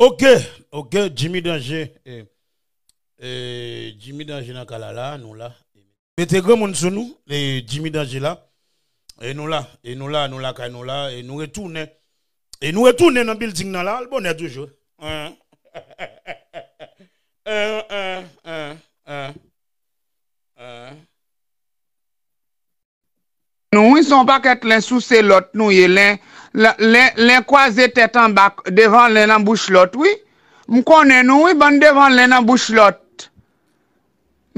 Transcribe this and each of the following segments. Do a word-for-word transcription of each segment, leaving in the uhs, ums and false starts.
Ok, ok, Jimmy Danger. Eh, eh, Jimmy Danger nan kay la, la, nou la. Mete granmoun sou nou, eh, Jimmy Danger la. E nou la, e nou la, nou lakay nou la, e nou retounen. E nou retounen nan building nan la, al bonè toujou. Hein? Hein, hein, hein, hein, hein. Nou, wi, se yon pakèt len souse lòt nou ye, len, len, len, len kwaze tèt anba, devan len nan bouch lòt, wi. M konnen nou, wi, bann devan len nan bouch lòt.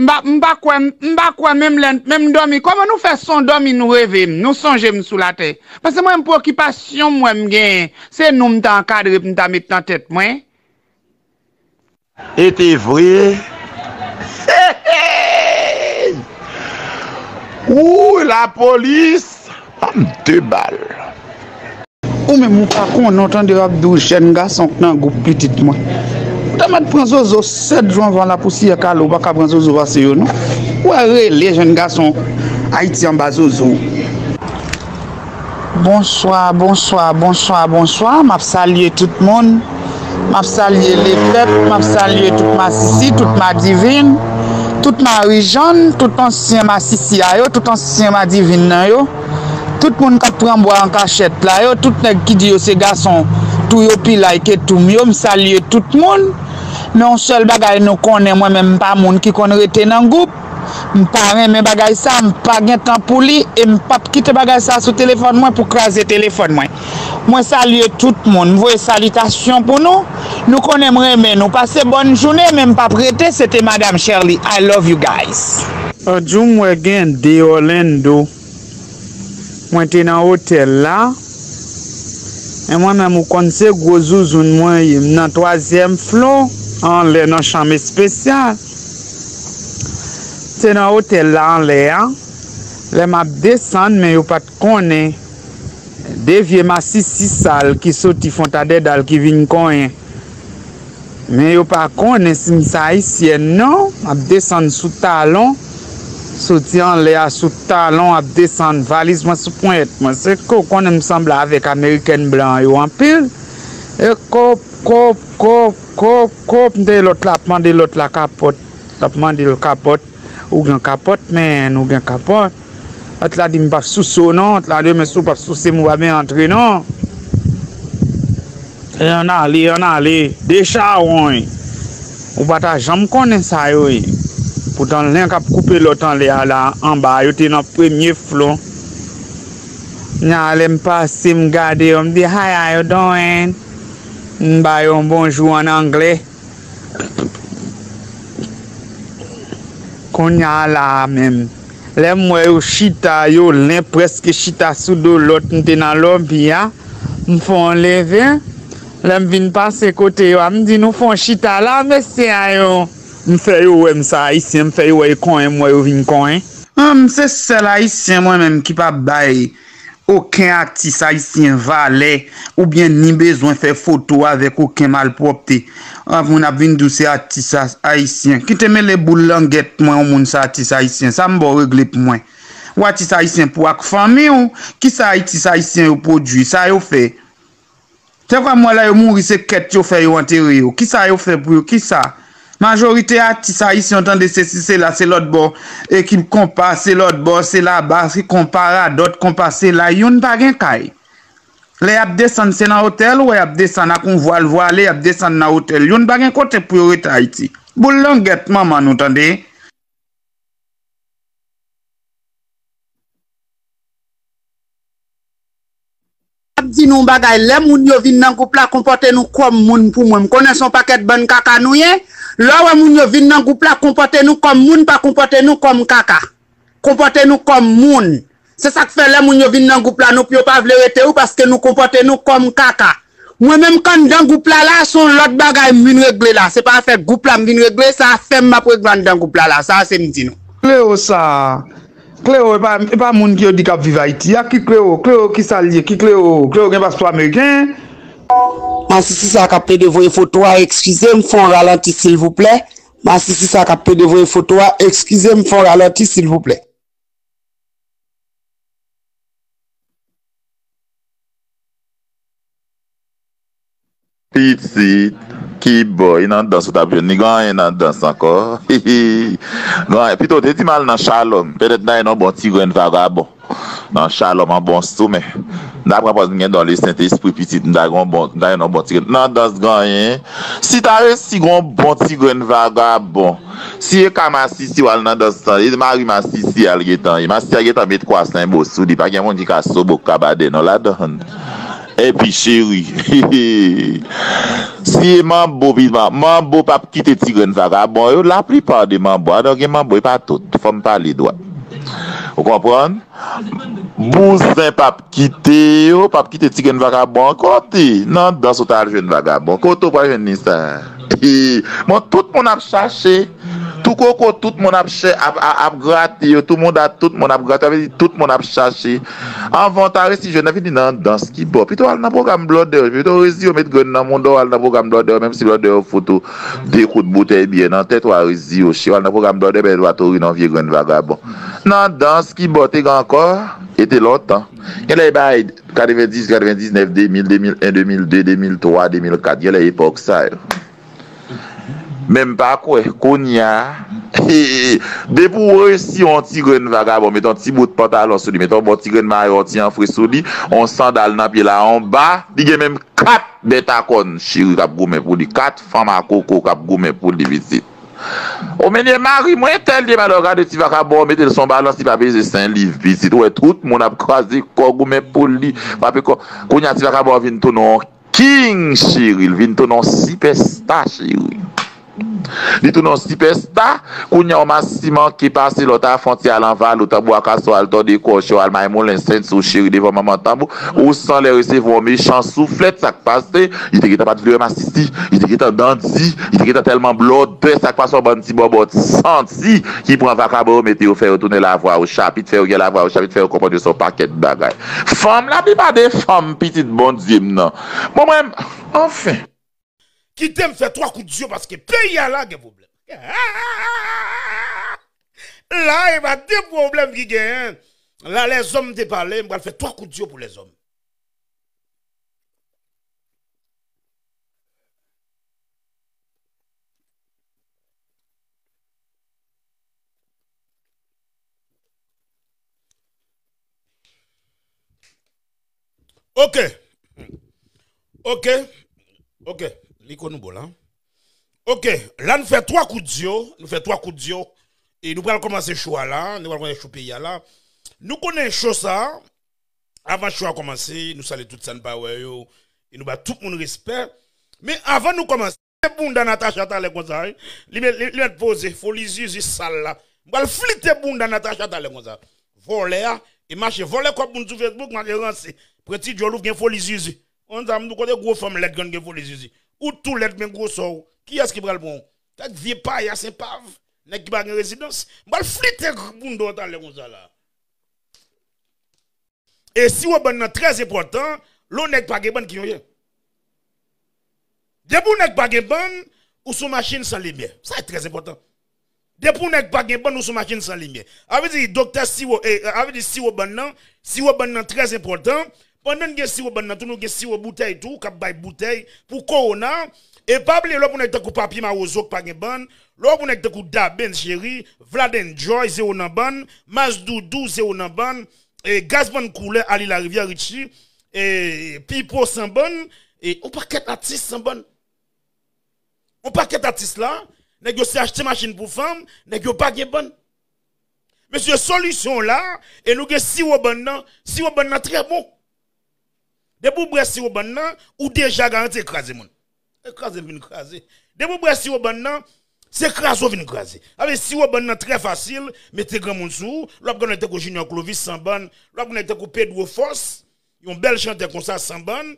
M pa, m pa kwè, m pa kwè menm lè, menm dòmi. Kòman nou fè se yon dòmi nou reve m, nou sonje m sou latè? Paske mwen, m pwokipasyon m wè m genyen, se nou m ta ankadre pou m ta met nan tèt mwen. E te vre. Wouy, lapolis! Ban m de bal. Ou menm ou pa konnen, w tande w ap di w jèn gason k nan gwoup pitit mwen. Ou ta mèt pran zozo sèt jou anvan lapousiyè kale, ou pa ka pran zozo pase yo non. Ou wè rele jèn gason Ayiti anba zozo. Bonswa, bonswa, bonswa, bonswa. M ap salye tout moun. M ap salye lepèp, m ap salye tout masisi, tout madivin, tout marijòn, tout ansyen masisi a yo, tout ansyen madivin nan yo. Tout moun k ap pran bwa an kachèt la yo, tout nèg ki di yo se gason tou yo pilay ke toum yo, m salye tout moun. Men yon sèl bagay nou konnen, mwen menm m pa moun ki konn rete nan gwoup. M pa renmen bagay sa, m pa gen tan pou li, e m p ap kite bagay sa sou telefòn mwen pou kraze telefòn mwen. Mwen salye tout moun, m voye salitasyon pou nou. Nou konnen m renmen nou. Pase bòn jounen, men m p ap rete. Se te Madam Sherly. I love you guys. Lòt jou m wè gen de Orlando. Mwen te nan otèl la. Men mwen menm ou konn se gwo zouzoun mwen ye. M nan twazyèm flo anlè nan chanm espesyal. Se nan otèl la anlè a. Lè m ap desann, men yo pa t konnen. De vye masisi sal ki soti Fontadèdal ki vin konyen. Men yo pa konnen si m se ayisyèn non. M ap desann sou talon. Soti anlè a sou talon, ap desann valiz mwen sou ponyèt mwen. Se ke w konnen m sanble avèk amerikèn blan yo anpil. E kòp, kòp, kòp, kòp, kòp, m tande lòt la ap mande lòt la kapòt. L ap mande l kapòt. Ou gen kapòt, men ou gen kapòt. Lòt la di m p ap souse w non. Lòt la di men si w p ap souse m, ou pa ben antre non. E ann ale, ann ale. De chawony. Ou pa ta janm konnen sa yo ye. Poutan len k ap koupe lòt anlè a la, anba a, yo te nan premye flo. Nya lè m pase, m gade yo, m di, "Hi, how you doing?" M ba yo yon bonjou an anglè. Kounye a la a menm, lè m wè yo chita, yo len prèske chita sou do lòt, m te nan lòbi a, m fè yon leve. Lè m vin pase kote yo a, m di, "Nou fè yon chita la, mesye a yo." M fè yo wè m se ayisyen, m fè yo wè e konyen m wè yo vin konyen. An, m se sèl ayisyen mwen menm ki pa bay okenn atis ayisyen valè oubyen ni bezwen fè foto avèk okenn malpwòpte. An, moun ap vin di w se atis a-, ayisyen. Kite mele boul langèt mwen, yon moun se atis ayisyen. Sa m ba w regle pou mwen. Ou atis ayisyen pou ak fanmi w. Kisa atis ayisyen yo pwodui? Sa yo fè? Se kwa m wè lè yo mouri, se kèt yo fè yo antere yo. Kisa yo fè pou yo? Kisa? Majorite atis ayisyen, w tande, sesi, sela, se lòt bò, ekip konpa, se lòt bò, se laba, se konpa radòt, konpa sela, youn pa gen kay. Lè y ap desann, se nan otèl, ou wè y ap desann ak yon vwal vwale, y ap desann nan otèl. Youn pa gen kote pou yo rete Ayiti. Boul langèt manman nou, tande. Ap di nou yon bagay, lè moun yo vin nan gwoup la, konpòte nou kòm moun pou mwen. M konnen se yon pakèt bann kaka nou ye. Lè w wè moun yo vin nan gwoup la, konpòte nou kòm moun, pa konpòte nou kòm kaka. Konpòte nou kòm moun. Se sa k fè lè moun yo vin nan gwoup la, nou, yo pa vle rete wi, paske nou konpòte nou kòm kaka. Mwen menm k anndan gwoup la la, se yon lòt bagay m vin regle la. Se pa afè gwoup la m vin regle, se afè m m ap regle anndan gwoup la la. Sa a se m di nou. Kleo sa. Kleo, e pa, e pa moun ki yo di k ap viv Ayiti a. Ki Kleo? Kleo, kisa l ye? Ki Kleo? Kleo gen paspò ameriken? Masisi sa k ap plede voye foto a, eskize m, fè yon ralanti silvouplè. Masisi sa k ap plede voye foto a, eskize m, fè yon ralanti silvouplè. Pitit, kibò, e nan dans ou t ap jwenn li? Gen anyen nan dans ankò? Gen anyen. Pito, w te di m al nan Shalom. Petèt m ta jwenn yon bon ti grenn vagabon nan Shalom an bon sou, men m ta pran pòz m gen don Lesentespri, pitit, m ta gen yon bon, m ta jwenn yon bon ti grenn. Nan dans gen anyen. Si ta resi gen yon bon ti grenn vagabon, si e ka masisi w al nan dans lan, e mari masisi a l gentan ye. Masisi a gentan met kwasan e bo sou li. Pa gen moun ki ka sobo kabadè non ladan. Epi cheri, si e manbo, pi ma-, manbo p ap kite ti grenn vagabon yo, laplipa de manbo, adan gen manbo, e pa tout, fò m pale dwat. Ou konprann? Bouzen p ap kite yo, p ap kite ti grenn vagabon an kote. Nan dans ou t al jwenn vagabon. Kote w pral jwenn li sa? Bon, tout moun ap chache. Tou koko, tout moun ap chè-, ap, ap, ap grate yo. Tou mouda, tout moun ap grate. Sa vle di, tout moun ap chache. Anvan w ta resi jwenn nan, vin nan dans kibò. Pito w al nan pwogram blòdè yo. Pito w resi yo met grenn nan mouda w, al nan pwogram blòdè yo, menm si blòdè yo fout ou de kout boutèy byè nan tèt, w a resi yo. Cheri, w al nan pwogram blòdè, bèl vatorin, yon vye grenn vagabon. Nan dans kibò te gen ankò, e te lontan. Genlè e bay katrevenndis, katrevendiznèf, de mil, de mil en, de mil de, de mil twa, de mil kat. Genlè epòk sa yo. Men m pa kwè, kounye a, depi w resi yon ti grenn vagabon, met yon ti bout pantalon sou li, met yon bon ti grenn mayo, yon ti anfre sou li, yon sandal nan pye l a, yon ba, li gen menm kat bèt a kòn cheri k ap goumen pou li, kat fanm a koko k ap goumen pou li, pitit. O men e mari mwen entèl ye, malè w gade ti vagabon, mete l sou yon balans, li pa peze senk liv, pitit. Ou wè tout moun ap kraze kò, goumen pou li, frape kò. Kounye a ti vagabon an vin tounen yon king, cheri. L vin tounen yon sipèsta, cheri. Li tounen yon sipèsta. Kounye a, yon masiman ki pase lòt a fwontyè, al anvale w, tanbou a kase w, al tòde kò w, al may moulen sent sou cheri devan manman tanbou. Ou san lè resevwa yon mechan souflèt, sa k pase? Li te gentan pa t vle wè masisi, li te gentan dandi, li te gentan tèlman blòdè, sa k pase yon bann ti bòbòt santi ki pran vakabon yo, mete yo, fè yo tounen lavwa yo chapit, fè yo gen lavwa yo chapit, fè yo konprann yo se yon pakèt bagay. Fanm, laplipa de fanm, pitit Bondye m nan. Bon, mwen, anfen. Kite m fè twa kout zye paske peyi a la gen pwoblèm. La, e pa de pwoblèm ki genyen. La, lèzòm te pale, m pral fè twa kout zye pou lèzòm. Ok. Ok. Ok. Mikwo nou bon la. Ok. La, nou fè twa kout zye. Nou fè twa kout zye. E nou pral kòmanse cho a la. Nou pral kòmanse cho peyi a la. Nou konnen cho sa a. Avan cho a kòmanse, nou salye tout sa n pa wè yo. E nou ba tout moun respè. Men avan nou kòmanse, bounda Natacha talè konsa, wi. Li met, li, li met poze, foli zizi sal la. M pral flite bounda Natacha talè konsa. Vòlè a, e mache vòlè kòb moun sou Facebook, mache ranse. Pran ti djòl ou gen foli zizi. Konn sa, m di w kote gwo fanm lèd konn gen foli zizi. Ou tou lèd men gwosè w. Kiyès ki pral pran w? Kèk vye payas enpav. Nèg ki pa gen rezidans. M pral flite bounda w talè konsa la. E siwo bann nan trè enpòtan, lè yon nèg pa gen bann ki yon ye. Depi yon nèg pa gen bann, ou sou machin san limyè. Sa trè enpòtan. Depi yon nèg pa gen bann, ou sou machin san limyè. A vle di doktè siwo, e, a vle di siwo bann nan, siwo bann nan trè enpòtan. Pandan n gen siwo bann nan, tou nou gen siwo boutèy tou, k ap bay boutèy pou kowona. E pa bliye lè w pran nèg tankou Papye Mawozo k pa gen bann, lè w pran nèg tankou Daben Cheri, Vlad Enjoy, zewo nan bann, Mas Doudou, zewo nan bann, e, Gazman Koulè, Ali Larivière, Richie, e, Pipo san bann, e, yon pakèt atis san bann. Yon pakèt atis la, nèg yo se achte machin pou fanm, nèg yo pa gen bann. Mesye, solisyon la, e nou gen siwo bann nan, siwo bann nan trè bon. Depi w bwè siwo bann nan, ou deja garanti e kraze moun. E kraze m vin kraze. Depi w bwè siwo bann nan, se kraze w vin kraze. Sa vle di siwo bann nan trè fasil, mete granmoun sou ou, lè w ap gade nèg tankou Junior Clovis san bann, lè w ap gade nèg tankou Pedro Force, yon bèl chantè konsa san bann.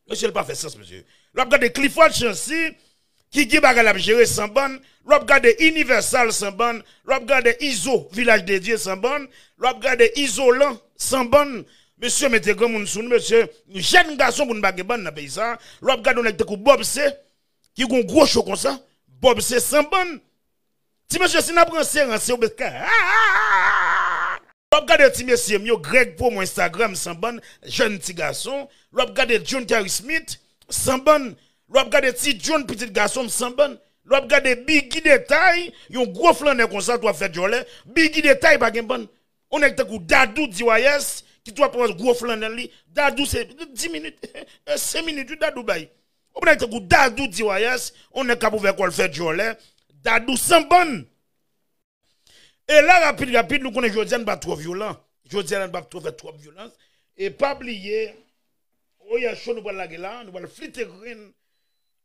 Mesye, l pa fè sans, mesye. Lè w ap gade Clifford Chancy, ki gen bagay l ap jere san bann, lè w ap gade Universal san bann, lè w ap gade Izo, Vilaj de Dye san bann, lè w ap gade Izolan san bann. Mesye, mete granmoun sou nou, mesye. Jèn gason pou n pa gen bann nan peyi sa. Lè w ap gade yon nèg tankou Bob C, ki gon gwo cho konsa, Bob C san bann. Ti mesye, si n ap ranse, ranse, ou bezwen Lè w ap gade ti mesye m yo, Greg Promo Instagram san bann, jèn ti gason. Lè w ap gade John Terry Smith, san bann. Lè w ap gade Ti John, pitit gason m, san bann. Lè w ap gade Biggy Detay, yon gwo flannè konsa, tou ap fè djòlè. Biggy Detay pa gen bann. Yon nèg tankou Dadou D Y S, ki tou ap pran gwo flannèl li. Dadou se dis minit, senk minit, wi, Dadou bay. Yon nèg tankou Dadou D Y S, yon nèg k ap ouvè kò l fè djòlè. Dadou san bann. E la, rapid, rapid, nou konnen jodi a n pa twò vyolan. Jodi a la, n pa twò fè twòp vyolans. E pa bliye, Oya Show nou pral lage la, nou pral flite grenn,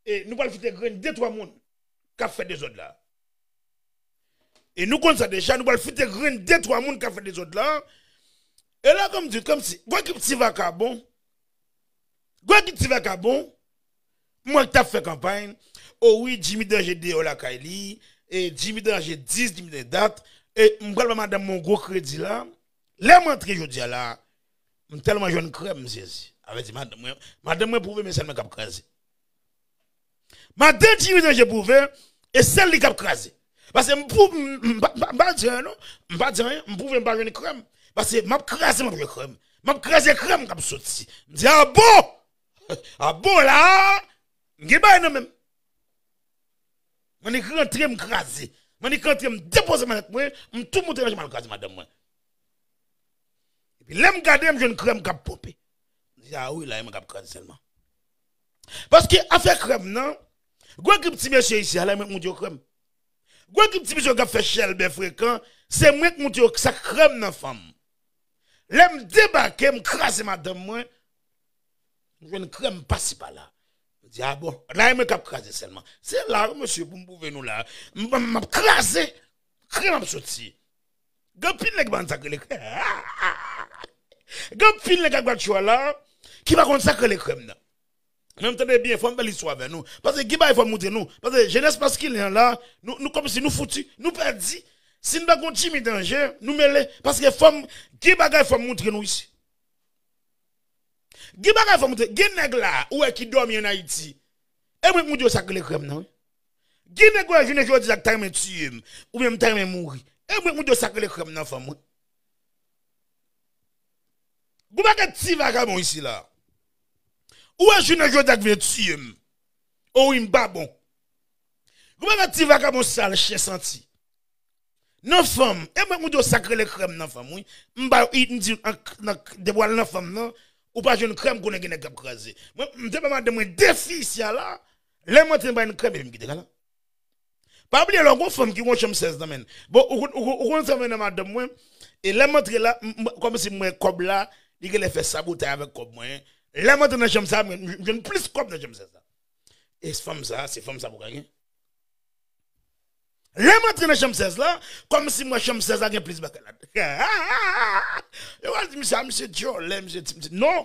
e nou pral flite grenn de twa moun k ap fè dezòd la. E nou konn sa deja, nou pral flite grenn de twa moun k ap fè dezòd la. E la, kòm di, kòmsi, gwo ekip ti vakabon, gwo ekip ti vakabon, m wè k t ap fè kanpay. O wi, Jimmy Danje deyò lakay li. E Jimmy Danje dis, Jimmy Danje dat. E m pral ba madanm mwen yon gwo kredi la. Lè m antre jodi a la, m tèlman jwenn krèm, m sezi. Avèti madanm mwen, madanm mwen pwouve, men sèl mwen k ap kraze. Madanm Jimmy Danje pwouve, e sèl li k ap kraze. Paske m pou, m, m, m pa, m pa, m pa di anyen, non. M pa di anyen, m pwouve m pa jwenn krèm. Paske m ap kraze, m ap jwenn krèm. M ap kraze krèm k ap soti. M di, a bon! A bon la, m gen bagay nan men m. Mwen rantre, m kraze. Mwen rantre, m depoze malèt mwen, m tou moute nan janm al kraze madanm mwen. Epi lè m gade, m jwenn krèm k ap ponpe. M di, a wi, la, e mwen k ap kraze sèlman. Paske afè krèm nan, gwo ekip ti mesye isi a, la, e mwen k moute yo krèm. Gwo ekip ti mesye k ap fè chèlbè frekan, se mwen k moute yo sa krèm nan fanm. Lè m debake, m kraze madanm mwen, m jwenn krèm pasi pa la. M di, a bon, la e mwen k ap kraze sèlman. Se la, wi, mesye, pou m pwouve nou la. M, m, m ap kraze, krèm ap soti. Gen anpil nèg pa konn sa k rele krèm. Gen anpil nèg ak batchwa la, ki pa konn sa k rele krèm nan. Men m tande byen, fò m fè listwa avè nou. Paske gen bagay fò m montre nou. Paske jenès maskilen an la, nou, nou kòmsi nou fouti, nou pèdi. Si n pa gon Jimmy Danje, nou mele. Paske fò m, gen bagay fò m montre nou isi. Gen bagay fò m montre. Gen nèg la, ou wè ki dòmi ann Ayiti. E mwen k montre yo sa k rele krèm nan, wi. Gen nèg ou wè jounen jodi a k ta renmen tiye m, oubyen m ta renmen mouri. E mwen k montre yo sa k rele krèm nan fanm, wi. Gon pakèt ti vakabon isi la. Ou wè jounen jodi a k vle tiye m. O wi, m pa bon. Gon pakèt ti vakabon sal, chen santi. Nan fanm, e mwen k montre yo sa k rele krèm nan fanm, wi. M ba, m di, an, nan, depi w al nan fanm nan, ou pa jwenn krèm, konnen gen nèg k ap kraze. Mwen, m te ba madanm mwen defi isi a la, lè m antre m pa jwenn krèm, epi m kite kay la. Pa bliye, lè w gon fanm ki gon chanm sèz nan men l. Bon, ou, ou, ou, ou konn sa m fè nan madanm mwen, e lè m antre la, m, m, kòmsi m wè kòb la, li genlè fè sabotay avèk kòb mwen. Lè m antre nan chanm sa, m, m jwenn plis kòb nan chanm sèz la. E fanm sa, se fanm sa pou ka gen. Lè m antre nan chanm sèz la, kòmsi m wè chanm sèz la gen plis bagay ladan. Yo pral di, misye, a, misye djòlè, misye ti, misye. Non!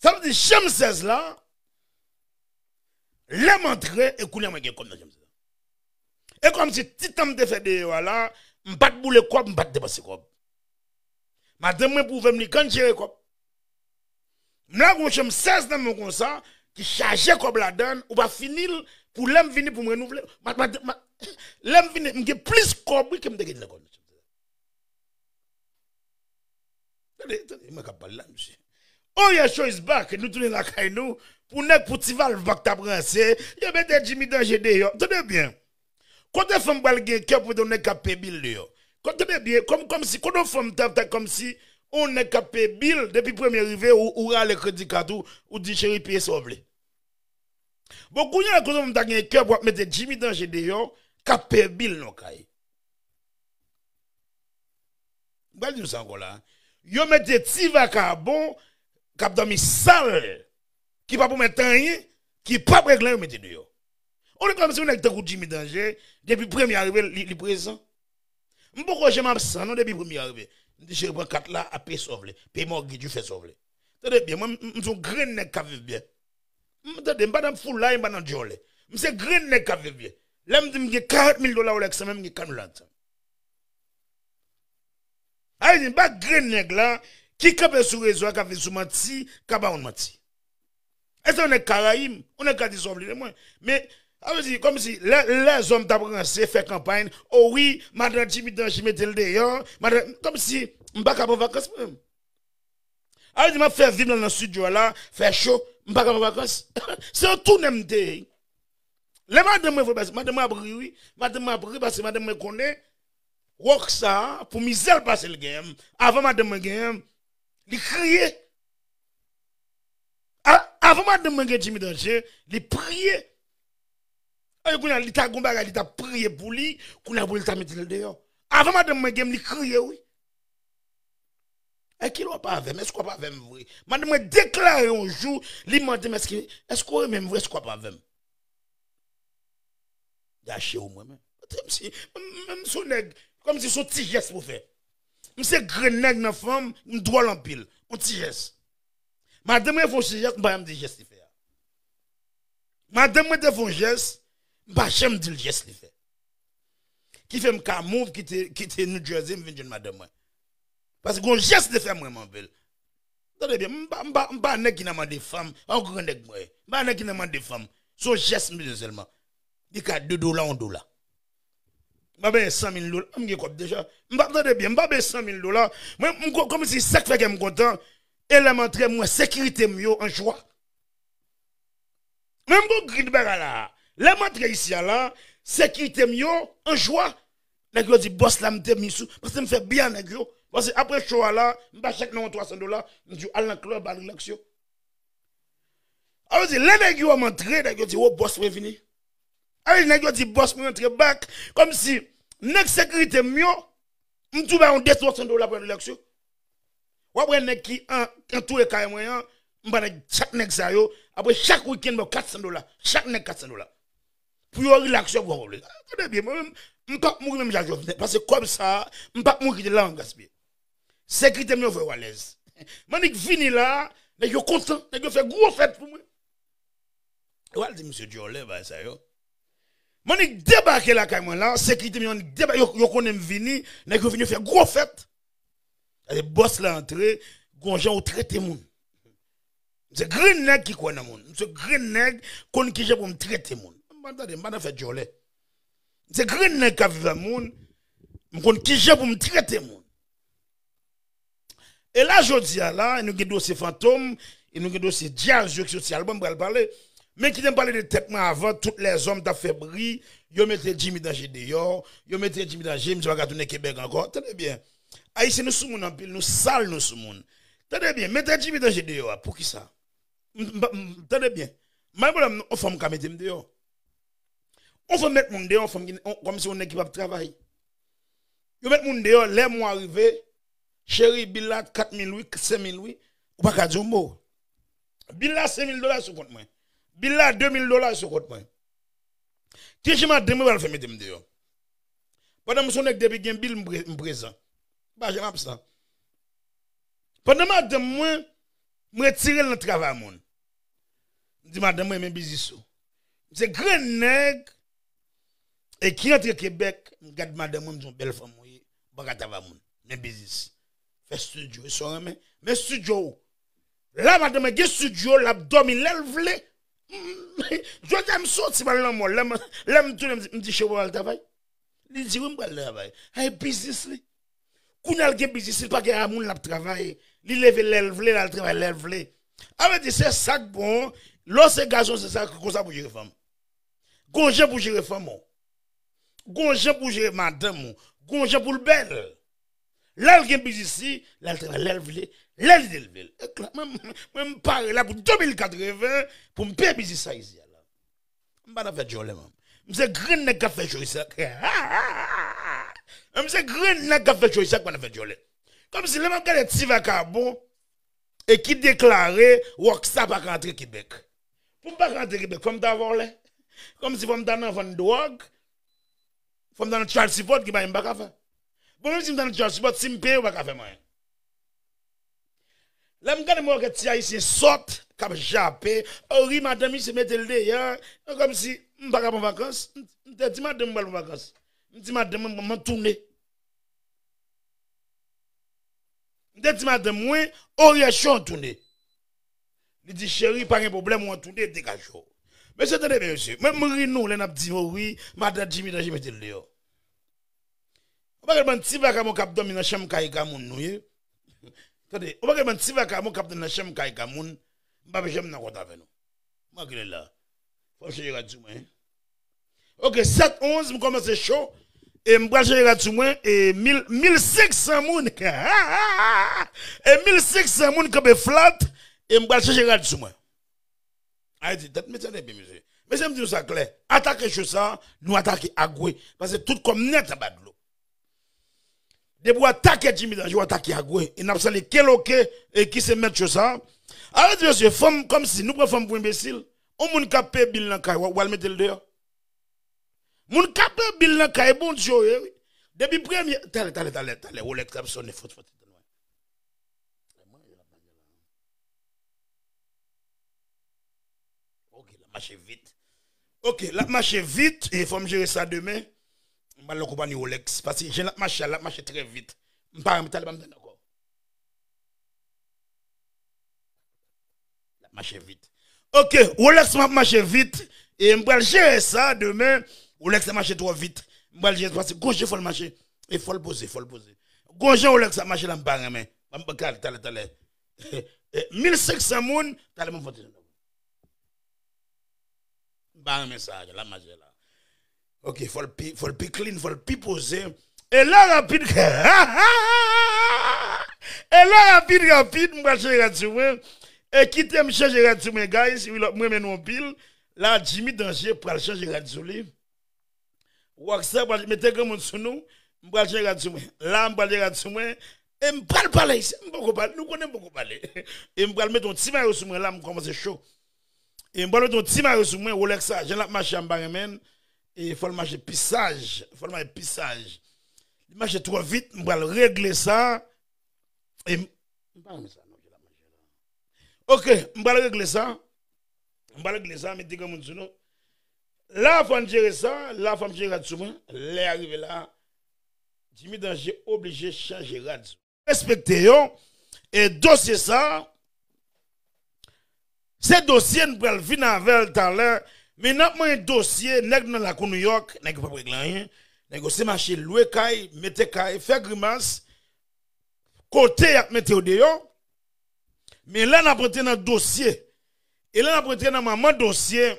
Sa vle di, chanm sèz la, lè m antre, e kounye a mwen gen kòb nan chanm sèz la. E kòmsi ti tan m te fè deyò a la, m pa t boule kòb, m pa t depanse kòb. Madanm mwen pwouve m li konn jere kòb. M lage yon chanm sèz nan men w konsa, ki chaje kòb ladan l, ou pa fini l, pou lè m vini pou m renouvle. Ma, ma, ma, lè m vini, m gen plis kòb, wi, ke m te gen nan kòb. Tande, tande, mwen k ap pale la, mesye. Oya Show is back, nou tounen lakay nou, pou nèg pou ti valv pa t ap ranse, yo mete Jimmy Danje deyò. Tande byen. Kote fanm pral gen kè pou mete yon nèg k ap peye bil deyò? Kote, tande byen, kòm, kòmsi, kote yon fanm t ap, t ap, kòmsi, yon nèg k ap peye bil, depi premye rive, ou, ou rale kredi kat ou, ou di, cheri, peye sa w vle. Bon, kounye a, kote yon fanm ta gen kè pou ap mete Jimmy Danje deyò, k ap peye bil nan kay? M pral di nou sa ankò la. Yo mete ti vakabon k ap dòmi sal, ki pa pwomèt anyen, ki p ap regle, yo mete deyò. On dirait kòmsi yon nèg tankou Jimmy Danje, depi premye a rive, li, li prezan. M poko janm absan non depi premye a rive. M di, cheri, pran kat la, ap peye sa w vle. Peye mortgage ou, fè sa w vle. Tande byen, mwen, m, m se yon grenn nèg k ap viv byen. M tande, m pa nan foulay, m pa nan djòlè. M se grenn nèg k ap viv byen. Lè m di m gen karant mil dola Rolex nan men m, m gen karant mil dola Rolex nan men m. Sa vle di, m pa grenn nèg la ki kanpe sou rezo a, k ap viv sou manti, k ap ba moun manti. E se yon nèg ka rayi m, yon nèg ka di sa w vle de mwen. Men, sa vle di, kòmsi, lè, lèzòm t ap ranse, fè kanpay, o wi, madan Jimmy Danje mete l deyò, madan, kòmsi, m pa ka pran vakans mwen menm. Sa vle di m ap fè vi m nan, nan estidyo a la, fè cho, M pa ka pran vakans. Se yon tounen m te ye. Lè madanm mwen voye pase, madanm mwen ap ri, wi. Madanm mwen ap ri paske madanm mwen konnen Rockstar, pou mizè l pase l genyen, avan madanm mwen genyen, li kriye. A- Avan madanm mwen gen Jimmy Danger, li priye. Ay, kounye a, li ta gon bagay, li ta priye pou li, kounye a pou li ta mete l deyò. Avan madanm mwen gen m, li kriye, wi. E ki lè w ap avè m? Èske w ap avè m vre? Madanm mwen deklare yon jou, li mande m, èske, èske w renmen m vre? Èske w ap avè m? Gache w mwen menm. Menm si, menm si yon nèg, kòmsi se yon ti jès pou fè. M se grenn nèg nan fanm, m dwòl anpil. Yon ti jès. Madanm mwen fè yon ti jès, m pa janm di jès li fè a. Madanm mwen te fè yon jès, m pa janm di l jès li fè. Ki fè m ka move, kite, kite New Jersey, m vin jwenn madanm mwen. Paske gon jès li fè mwen, m anvi l. Tande byen, m pa, m pa, m pa nèg ki nan mande fanm, an gran nèg mwen. M pa nèg ki nan mande fanm. Se yon jès m bezwen sèlman. Li ka de dola, yon dola. M pa benyen san mil dola, m gen kòb deja. M pa tande byen, m pa benyen san mil dola. Mwen, m ko- kòmsi sa k fè kè m kontan. E lè m antre, m wè sekirite m yo an jwa. Men m gon grid bagay la. Lè m antre isi a la, sekirite m yo an jwa. Nèg yo di bòs la m te mi sou, paske m fè byen a nèg yo. Paske apre show a la, m ba chak nan yon twa san dola, m di yo al nan club, al relax yo. A vle di, lè nèg yo wè m antre, nèg yo di, o, bòs mwen vini. A vle di, nèg yo di bòs mwen antre back, kòmsi nèg sekirite m yo, m tou ba yon de twa san dola pou relax yo. W ap wè nèg ki an- antoure kay mwen an, m ba nèg, chak nèg sa yo, apre chak wikenn, ban kat san dola. Chak nèg kat san dola. Pou yo relax, yo pran pwoblèm. Ah, tande byen, mwen menm, m p ap mouri menm jan Jovenel. Paske kòb sa, m p ap mouri kite la, m gaspiye. Sekirite m yo fè yo alèz. Mannik vini la, nèg yo kontan, nèg yo fè gwo fèt pou mwen. Yo al di misye djòlè, bagay sa yo. Mannik debake lakay mwen la, sekirite m yo, deba- yo, yo konnen m vini, nèg yo vini, yo fè gwo fèt. Gade bòs la antre, gon jan ou trete moun. M se grenn nèg ki kwè nan moun. M se grenn nèg konn kijan pou m trete moun. M pa tande, m pa nan fè djòlè. M se grenn nèg k ap viv ak moun, m konn kijan pou m trete moun. E la, jodi a la, nou gen dosye Fantom, e nou gen dosye Djaz yo ki soti album, m pral pale. Men kite m pale de tèt mwen avan, tout lèzòm t ap fè bri, yo mete Jimmy Danger deyò, yo mete Jimmy Danger, misye pa ka tounen Kebèk ankò. Tande byen. Ayisyen, nou sou moun anpil, nou sal, nou sou moun. Tande byen, mete Jimmy Danger deyò a, poukisa? M- m- m- Tande byen. M pa gen pwoblèm, non, yon fanm ka mete m deyò. Yon fanm met moun deyò, yon fanm ki, yon- kòmsi yon nèg ki p ap travay. Yo met moun deyò, lè mwa rive, cheri, bil la kat mil wi, senk mil wi, ou pa ka di yon mo. Bil la senk mil dola sou kont mwen. Bil la de mil dola sou kont mwen. Kijan madanm mwen pral fè mete m deyò? Pandan m se yon nèg depi gen bil, m pre- m prezan. M pa janm absan. Pandan madanm mwen, m retire l nan travay moun. M di madanm mwen, men biznis ou. M se grenn nèg e ki antre Kebèk, m gad madanm mwen, m di yon bèl fanm ou ye, ou pa ka travay moun. Men biznis. Fè studio, e sa w renmen. Men studio w. La madanm mwen gen studio, l ap dòmi lè l vle. Jodi a m soti m al nan mall, lè m, lè m tounen, m di, m di cheri w al travay. Li di wi m pral travay. Ay biznis li. Kounye a l gen biznis, li pa gen a moun l ap travay. Li leve lè l vle, l al travay lè l vle. A vle di se sa k bon, lè w se gason se sa konsa pou jere fanm. Gon jan pou jere fanm ou. Gon jan pou jere madanm ou. Gon jan pou l bèl. Lè l gen biznis li, l al travay lè l vle, lè l te leve l. Mwen, mwen m pare la pou de mil katreven pou m peye biznis sa isi a la. M pa nan fè djòlè, man. M se grenn nèg k ap fè cho isi a. M se grenn nèg k ap fè cho isi a k pa nan fè djòlè. Kòmsi lè m ap gade ti vakabon e ki deklare Rockstar pa ka antre Kebèk. Pou m pa ka antre Kebèk, fò m ta vòlè. Kòmsi fò m ta nan vann dwòg. Fò m ta nan child support, gen bagay m pa ka fè. Bon, menm si m ta nan child support, si m peye, yo pa ka fè m anyen. Lè m gade m wè kèk ti ayisyen sòt k ap jape, o wi madanm misye mete l deyò, kòmsi m pa ka pran vakans. M, m te di madanm m pral pran vakans. M di madanm mwen, m, m tounen. M te di madanm mwen, o wi, èske w tounen? Li di, cheri, pa gen pwoblèm, ou an tounen, degaje w. Mesye, tande byen, mesye. Mwen, m ri nou lè n ap di, o wi, madan Jimmy Danger mete l deyò. Ou pa gen bann ti vakabon k ap dòmi nan chanm kay granmoun nou ye. Tande, ou pa gen bann ti vakabon k ap dòmi nan chanm kay granmoun. M p ap janm nan kont avè nou. Mwen rele la. Fò m chanje rad sou mwen. Ok, sèt onz, m kòmanse cho. E m pral chanje rad sou mwen. E mil, mil senk san moun. E mil senk san moun kanpe flat. E m pral chanje rad sou mwen. Ayiti, tèt mesye, tande byen, mesye. Mesye, m di nou sa klè. Atake cho sa, nou atake Agwe. Paske tout kò m nèt anba dlo. Depi w atake Jimmy Danje, w atake Agwe. E n ap salye Keloke, e ki se mèt cho sa. Alò, di mesye, fanm, kòmsi nou pran fanm pou enbesil. On moun k ap peye bil nan kay, w, w al mete l deyò. Moun k ap peye bil nan kay, Bondye yo ye, wi. Depi premye, talè, talè, talè, talè, Rolex k ap sonnen, fòt, fòt. Ok, l ap mache vit. Ok, l ap mache vit, e fò m jere sa demen. M pral nan konpayi Rolex, paske jan l ap mache a, l ap mache trè vit. M pa renmen, talè, ban m tann ankò. L ap mache vit. Ok, Rolex m ap mache vit, e m pral jere sa demen. Rolex la mache twò vit. M pral jere, paske gon jan fò l mache. E fò l poze, fò l poze. Gon jan Rolex ap mache la, m pa renmen. Ban m, talè, talè, talè. Mil senk san moun, talè, ban m fè yon ti M pa renmen sa, l ap mache la. Ok, fò l pi, fò l pi clean, fò l pi poze. E la rapid, e la rapid, rapid, m pral chanje rad sou mwen. E kite m chanje rad sou mwen, guys. Wi, lòt, mwen renmen nou anpil. La, Jimmy Danje pral chanje rad sou li. Rockstar pral mete granmoun sou nou. M pral chanje rad sou mwen. La, m pral chanje rad sou mwen. E m pral pale isi. M poko pale. Nou konnen m poko pale. E m pral mete yon ti mayo sou mwen la, m kòmanse cho. E m pral mete yon ti mayo sou mwen, Rolex sa, jan l ap mache a, m pa renmen l. E fò l mache pi saj, fò l mache pi saj. Li mache twò vit, m pral regle sa. E m, m pa renmen sa, non, jan l ap mache la. Ok, m pral regle sa. M pral regle sa, mete granmoun sou nou. La, fò n jere sa, la, fò m jere rad sou mwen. Lè a rive la, Jimmy Danje oblije chanje rad sou. Respekte yo. E dosye sa, se dosye n pral vin avè l talè. Men n ap manyen dosye nèg nan lakou Nouyòk, nèg yo p ap regle anyen. Nèg yo se mache lwe kay, mete kay, fè grimas. Kote y ap mete yo deyò. Men la n ap rantre nan dosye. E la n ap rantre nan manman dosye.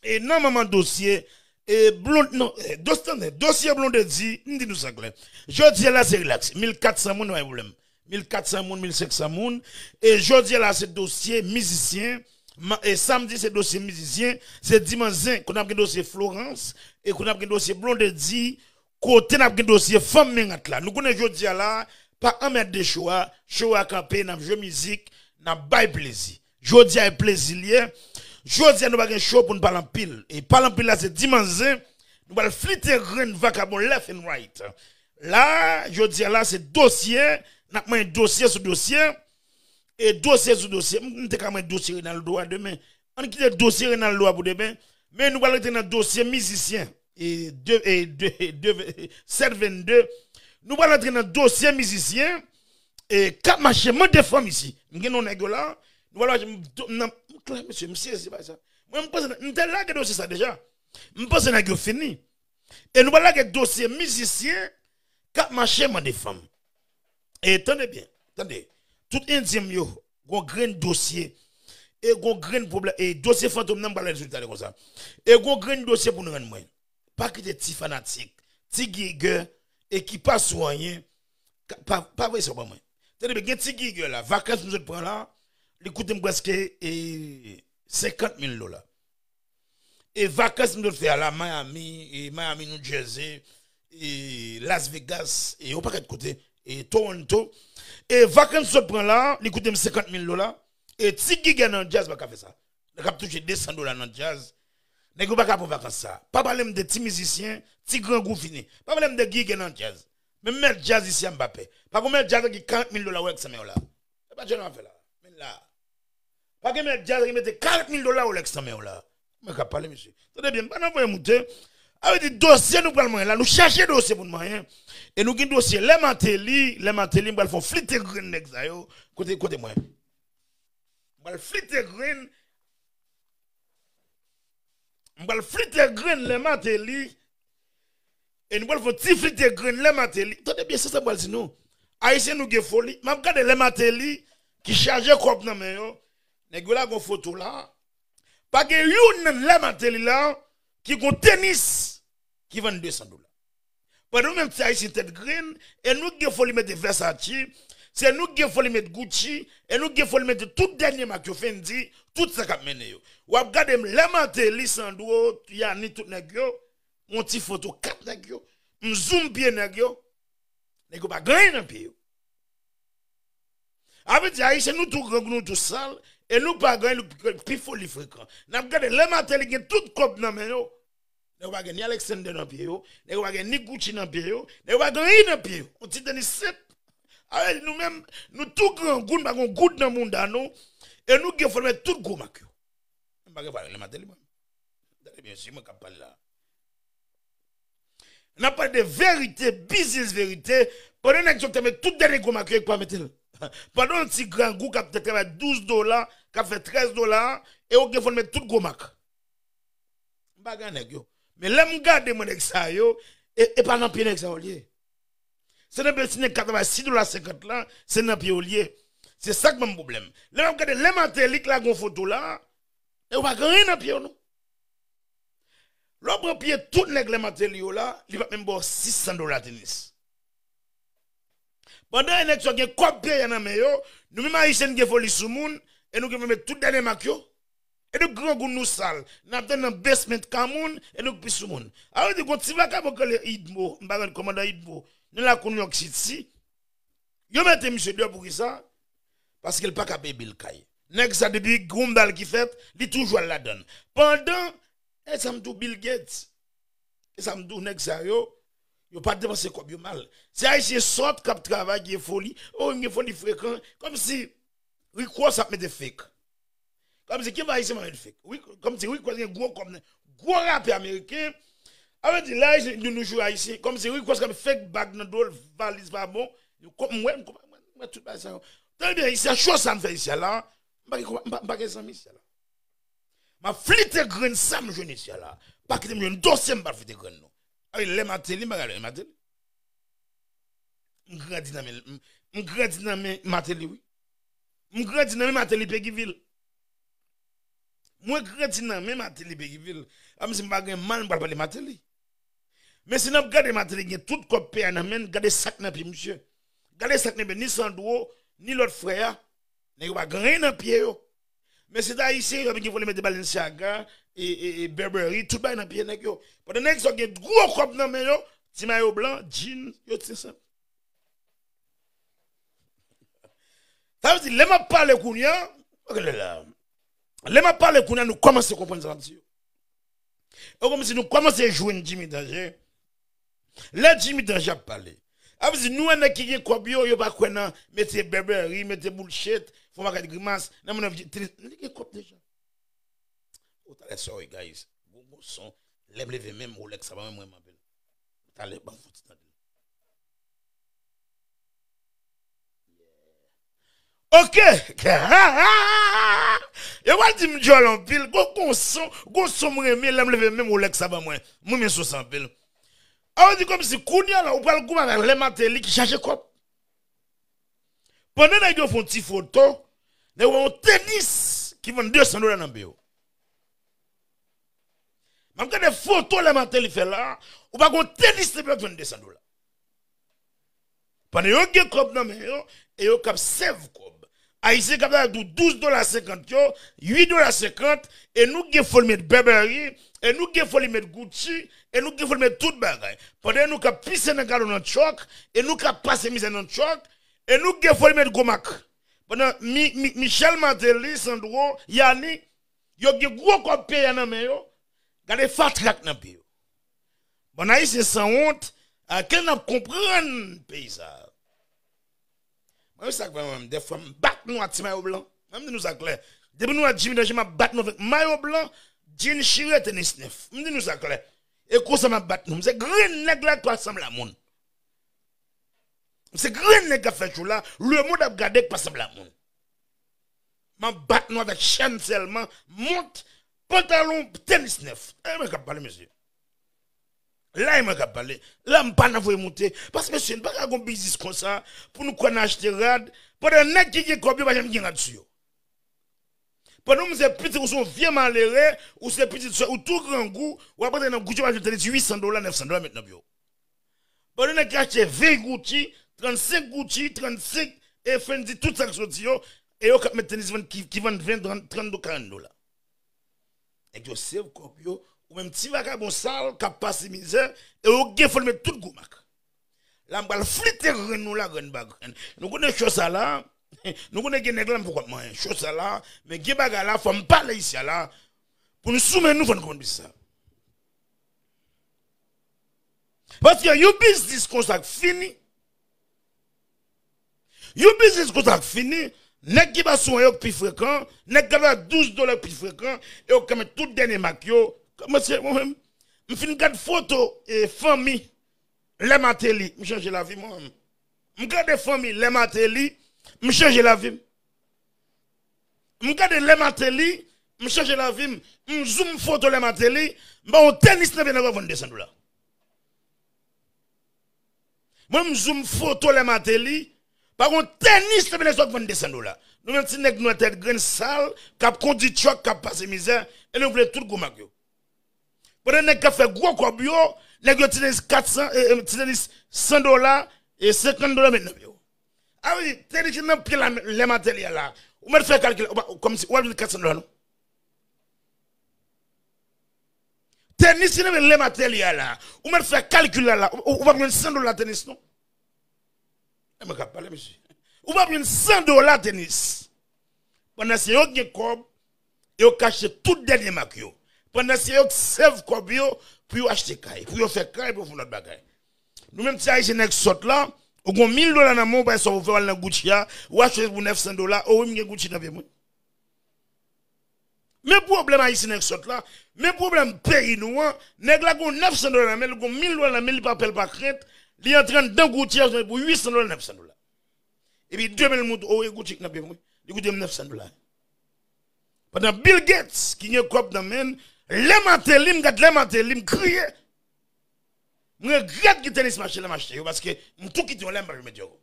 E nan manman dosye, e Blond, non, e, dos-, tande, dosye Blondedy, m di nou sa klè. Jodi a la se relax. Mil kat san moun, pa gen pwoblèm. Mil kat san moun, mil senk san moun. E jodi a la se dosye mizisyen. Ma-, e samdi se dosye mizisyen. Se dimanch zen, kote n ap gen dosye Florence. E kote n ap gen dosye Blondedy. Kote n ap gen dosye fanm men rat la. Nou konnen jodi a la, pa anmède cho a. Cho a kanpe, n ap jwe mizik, n ap bay plezi. Jodi a e plezi l ye. Jodi a nou pa gen cho pou n pale anpil. E pale anpil la se dimanch zen. Nou pral flite grenn vakabon left and right. La, jodi a la se dosye, n ap manyen dosye sou dosye. E dosye sou dosye. M, m te ka manyen dosye Renaldo a demen. Ann kite dosye Renaldo a pou demen. Men nou pral rete nan dosye mizisyen. E de, e de, e de, sèt vennde. Nou pral rantre nan dosye mizisyen. E k ap mache mande fanm isi. M gen non nèg yo la. Nou pral mache, m, m, nan, m klè, mesye, m sezi pa sa. Mwen, m panse, m te lage dosye sa deja. M panse nèg yo fini. E nou pral lage dosye mizisyen k ap mache mande fanm. E tande byen, tande. Tout endyen m yo, gon grenn dosye. E gon grenn pwoblèm. E dosye fantom nan, m pral rezolv talè konsa. E gon grenn dosye pou nou rann mwen. Pa kite ti fanatik, ti gigè, e ki pa sou anyen, ka-, pa, pa voye sa ban mwen. Tande byen, gen ti gigè la, vakans m sot pran la, li koute m prèske, e, senkant mil dola. E vakans m sot fè a la, Miami, e Miami, New Jersey, e Las Vegas, e yon pakèt kote, e Toronto. E vakans m sot pran la, li koute m senkant mil dola. E ti gigè nan djaz pa ka fè sa. Nèg k ap touche de san dola nan djaz. Nèg yo pa ka pran vakans sa. Pa pale m de ti mizisyen, ti grangou fini. Pa pale m de gigè nan djaz. Men mèt djaz isi a m pa pè. Pa gon mèt djaz ki karant mil dola Rolex nan men w la. E pa djaz n ap fè la. Men la. Pa gen mèt djaz ki mete karant mil dola Rolex nan men w la. Mwen k ap pale, mesye. Tande byen, m pa nan voye moute. A vle di dosye nou pral manyen la, nou chache dosye pou n manyen. E nou gen dosye Lè Mateli, Lè Mateli, m pral fè yon flite grenn nèg sa yo. Kote, kote mwen? M pral flite grenn. M pral flite grenn Lè Mateli. E nou pral fè yon ti flite grenn Lè Mateli. Tande byen, se sa m pral di nou. Ayisyen nou gen foli. M ap gade Lè Mateli ki chaje kòb nan men yo. Nèg yo la gon foto la. Pa gen youn nan lè Martelly la ki gon tenis ki vann de san dola. Pandan nou menm ti Ayisyen tèt grenn, e nou ki gen foli mete Versace, se nou ki gen foli met Gucci, e nou ki gen foli mete tout dènye mak yo Fendi, tout sa k ap mennen yo. W ap gade m lè Martelly, Sandro, Yani, tout nèg yo, yon ti foto kat nèg yo, m zoom pye nèg yo, nèg yo pa gen anyen nan pye yo. A vle di, Ayisyen, nou tou grangou, nou tou sal, e nou pa gen, nou pi, pi foli frekan. N ap gade, lè Martelly gen tout kòb nan men yo, nèg yo pa gen ni Alexander nan pye yo, nèg yo pa gen ni Gucci nan pye yo, nèg yo pa gen anyen nan pye yo. Yon ti tenis senp. A vle di, nou menm, nou tou grangou, nou pa gen goud nan bounda nou, e nou gen foli met tout gwo mak yo. M pa gen pwoblèm, lè Martelly, mwen. Tande byen, se mwen k ap pale la. N ap pale de verite, biznis verite. Pandan nèg yo te met tout dènye gwo mak yo, yo pa mete l. Pandan yon ti grangou k ap te travay douz dola, k ap fè trèz dola, e yo gen fò l met tout gwo mak. M pa gen nèg yo. Men lè m gade mwen nèg sa yo, e, e pa nan pye nèg sa yo l ye. Se nan pye ti nèg k ap travay sis dola senkant lan, se nan pye yo l ye. Se sa k ban m pwoblèm. Lè m ap gade, lè Martelly k lage yon foto la, e yo pa gen anyen nan pye yo non. Lè w pran pye tout nèg lè Martelly yo la, li p ap menm ba w sis san dola tenis. Pandan e nèg sa yo gen kòb peye nan men yo, nou menm Ayisyen n gen foli sou moun, e nou gen foli met tout dènye mak yo. E nou grangou nou sal, n ap tann nan basement ka moun, e nou pi sou moun. A vle di, gon ti vakabon k rele Idmo, m pa konn kòmandan Idmo, nan lakou New York City, yo mete misye deyò poukisa? Paske l pa ka peye bil kay. Nèg sa depi gon bal ki fèt, li toujou al ladann. Pandan, e sa m di w Bill Gates, e sa m di w nèg sa yo, yo pa depanse kòb yo mal. Se Ayisyen sòt k ap travay, gen foli, o, gen foli frekan, kòmsi Rick Ross ap mete fake. Kòmsi ki Ayisyen pa mete fake. Wi, kòmsi Rick Ross gen gwo kòb nan, gwo rapè ameriken. A vle di, lè Ayisyen, de nos jours Ayisyen, kòmsi Rick Ross ka met fake bag nan do l, valiz pa bon. Yo kò-, m wè, m konprann, m wè tout bagay sa yo. Tande byen, isi a, cho sa m fè isi a la, m pa gen konpa-, m pa, m pa gen zanmi isi a la. M ap flite grenn sa m jwenn isi a la. Pa kite m jwenn dosye m pa flite grenn non. A wi, lè Martelly, m pa gade Martelly. M grandi nan men, m, m grandi nan men Martelly, wi. M grandi nan men Martelly Péguy-Ville. Mwen grandi nan men Martelly Péguy-Ville. A, m si m pa gen mal, m pral pale Martelly. Men si n ap gade Martelly gen tout kòb peye a nan men l, gade sa k nan pye misye. Gade sa k nan pye ni Sandro, ni lòt frè a. Nèg yo pa gen anyen nan pye yo. Men se t Ayisyen yo, epi gen foli mete Balenciaga, e, e, e Burberry, tout bagay nan pye nèg yo. Pandan nèg sa yo gen gwo kòb nan men yo, ti mayo blan, jean, yo ti senp. Sa vle di, lè m ap pale kounye a, ok, lè la. Lè m ap pale kounye a, nou kòmanse konprann sa m ap di yo. E kòmsi nou kòmanse jwenn Jimmy Danger. Lè Jimmy Danger ap pale. A vle di, nou wè nèg ki gen kòb yo, yo pa kwè nan mete Burberry, mete bullshit, fè yon pakèt grimas, nan mannèv, li gen kòb deja. O, talè, sorry, guys. Gon, gon son. Lè m leve menm, Rolex sa pa mwen, mwen, m anpil. Talè, ban m fon ti tande. Ok. Yo pral di m djòl anpil. Gon, gon son, gon son m renmen, lè m leve menm Rolex sa ban mwen. Mwen renmen son sa anpil. A, ou di kòmsi kounye a la, ou pral goumen avèk lè Martelly ki chache kòb. Pandan nèg yo fè yon ti foto, nèg yo wè yon tenis ki vann de san dola nan men yo. M ap gade foto lè Martelly fè la, ou pa gon tenis nan men yo ki vann de san dola. Pandan yo gen kòb nan men yo, e yo k ap sèv kòb. Ayisyen k ap travay tou douz dola senkant yo, uit dola senkant, e nou gen foli met Burberry, e nou gen foli met Gucci, e nou gen foli met tout bagay. Pandan nou k ap pise nan galon nan tchòk, e nou k ap pase mizè nan tchòk, e nou gen foli met gwo mak. Pandan Mi-, Mi-, Michel Martelly, Sandro, Yani, yo gen gwo kòb peye a nan men yo, gade fatra k nan pye yo. Bann Ayisyen sanwont, a kilè n ap konprann peyi sa a? Mwen, sa k fè mwen, dèfwa m bat nou ak ti mayo blan. Mwen, m di nou sa klè. Depi nou wè Jimmy Danger, m ap bat nou avèk mayo blan, jean chire, tenis nèf. M di nou sa klè. E konsa m ap bat nou. M se grenn nèg la k pa sanble a moun. M se grenn nèg k ap fè tchou la, lemonn ap gade k pa sanble a moun. M ap bat nou avèk chèn sèlman, mont, pantalon, tenis nèf. E mwen k ap pale, mesye. La, e mwen k ap pale. La, m pa nan voye moute. Paske, mesye, n pa ka gon biznis konsa pou nou kwè n achte rad, pandan nèg ki gen kòb yo pa janm gen rad sou yo. Pandan w se pitit, ou se yon vye malere, ou se pitit sè, ou tou grangou, w ap antre nan Gucci, w ap achte tenis uit san dola, nèf san dola, met nan pye w. Pandan nèg ki achte ven Gucci, trannsenk Gucci, trannsenk e Fendi, tout sa k soti yo, e yo k ap met tenis vann ki, ki vann ven, trant, trant, karant dola. Nèg yo save kòb yo, ou menm ti vagabon sal k ap pase mizè, e ou gen fòl met tout gwo mak. La m pral flite grenn nou la, grenn pa grenn. Nou konnen cho sa la, nou konnen gen nèg la, m poko ap manyen cho sa la, men gen bagay la, fò m pale isi a la, pou n sou men nou, fò n konprann plis sa. Paske yon biznis konsa k fini, yon biznis konsa k fini, nèg ki pa sou an yo k pi frekan, nèg k ap bay douz dola k pi frekan, e yo k ap met tout dènye mak yo. Kòmanse mwen menm, m fin gad foto e fanmi Lè Mateli, m chanje lavi mwen menm. M gade fanmi Lè Mateli, m chanje lavi m. M gade Lè Mateli, m chanje lavi m. M zoom foto Lè Mateli, m ba yon tenis nan pye nèg yo vann de san dola. Mwen, m zoom foto Lè Mateli, pa gon tenis nan pye nèg sa k vann de san dola. Nou menm ti nèg nwè tèt grenn sal, k ap kondui truck, k ap pase mizè, e nou vle tout gwo mak yo. Pandan nèg k ap fè gwo kòb yo, nèg yo ti tenis kat san, e, e, ti tenis san dola, e senkant dola met nan pye w. A wi, tenis ki nan pye la, Lè Mateli a la. Ou mèt fè kalkil, ou pa, kòmsi, ou pa jwenn kat san dola, non. Tenis ki nan pye Lè Mateli a la. Ou mèt fè kalkil la, la. Ou, ou, ou p ap jwenn san dola tenis, non. E mwen k ap pale, mesye. Ou p ap jwenn san dola tenis. Pandan se yo k gen kòb, yo k achte tout dènye mak yo. Pandan se yo k save kòb yo pou yo achte kay, pou yo fè kay, pou yo fè lòt bagay. Nou menm ti Ayisyen nèg sòt la, ou gon mil dola nan men w, ou pa sa pou fè w al nan Gucci a, ou achte pou nèf san dola, o wi m gen Gucci nan pye mwen. Men pwoblèm Ayisyen nèg sòt la, men pwoblèm peyi nou an, nèg la gon nèf san dola nan men l, gon mil dola nan men l, li pa pè, l pa krent, li antre anndan Gucci a pou uit san dola, nèf san dola. Epi demen l montre, o, e Gucci k nan pye mwen, li koute m nèf san dola. Pandan Bill Gates, ki gen kòb nan men l, Lè Mateli, m gad Lè Mateli, m kriye. M regrèt gen tenis m achte la m achte yo, paske m tou kite yo la, m pa janm met yo ankò.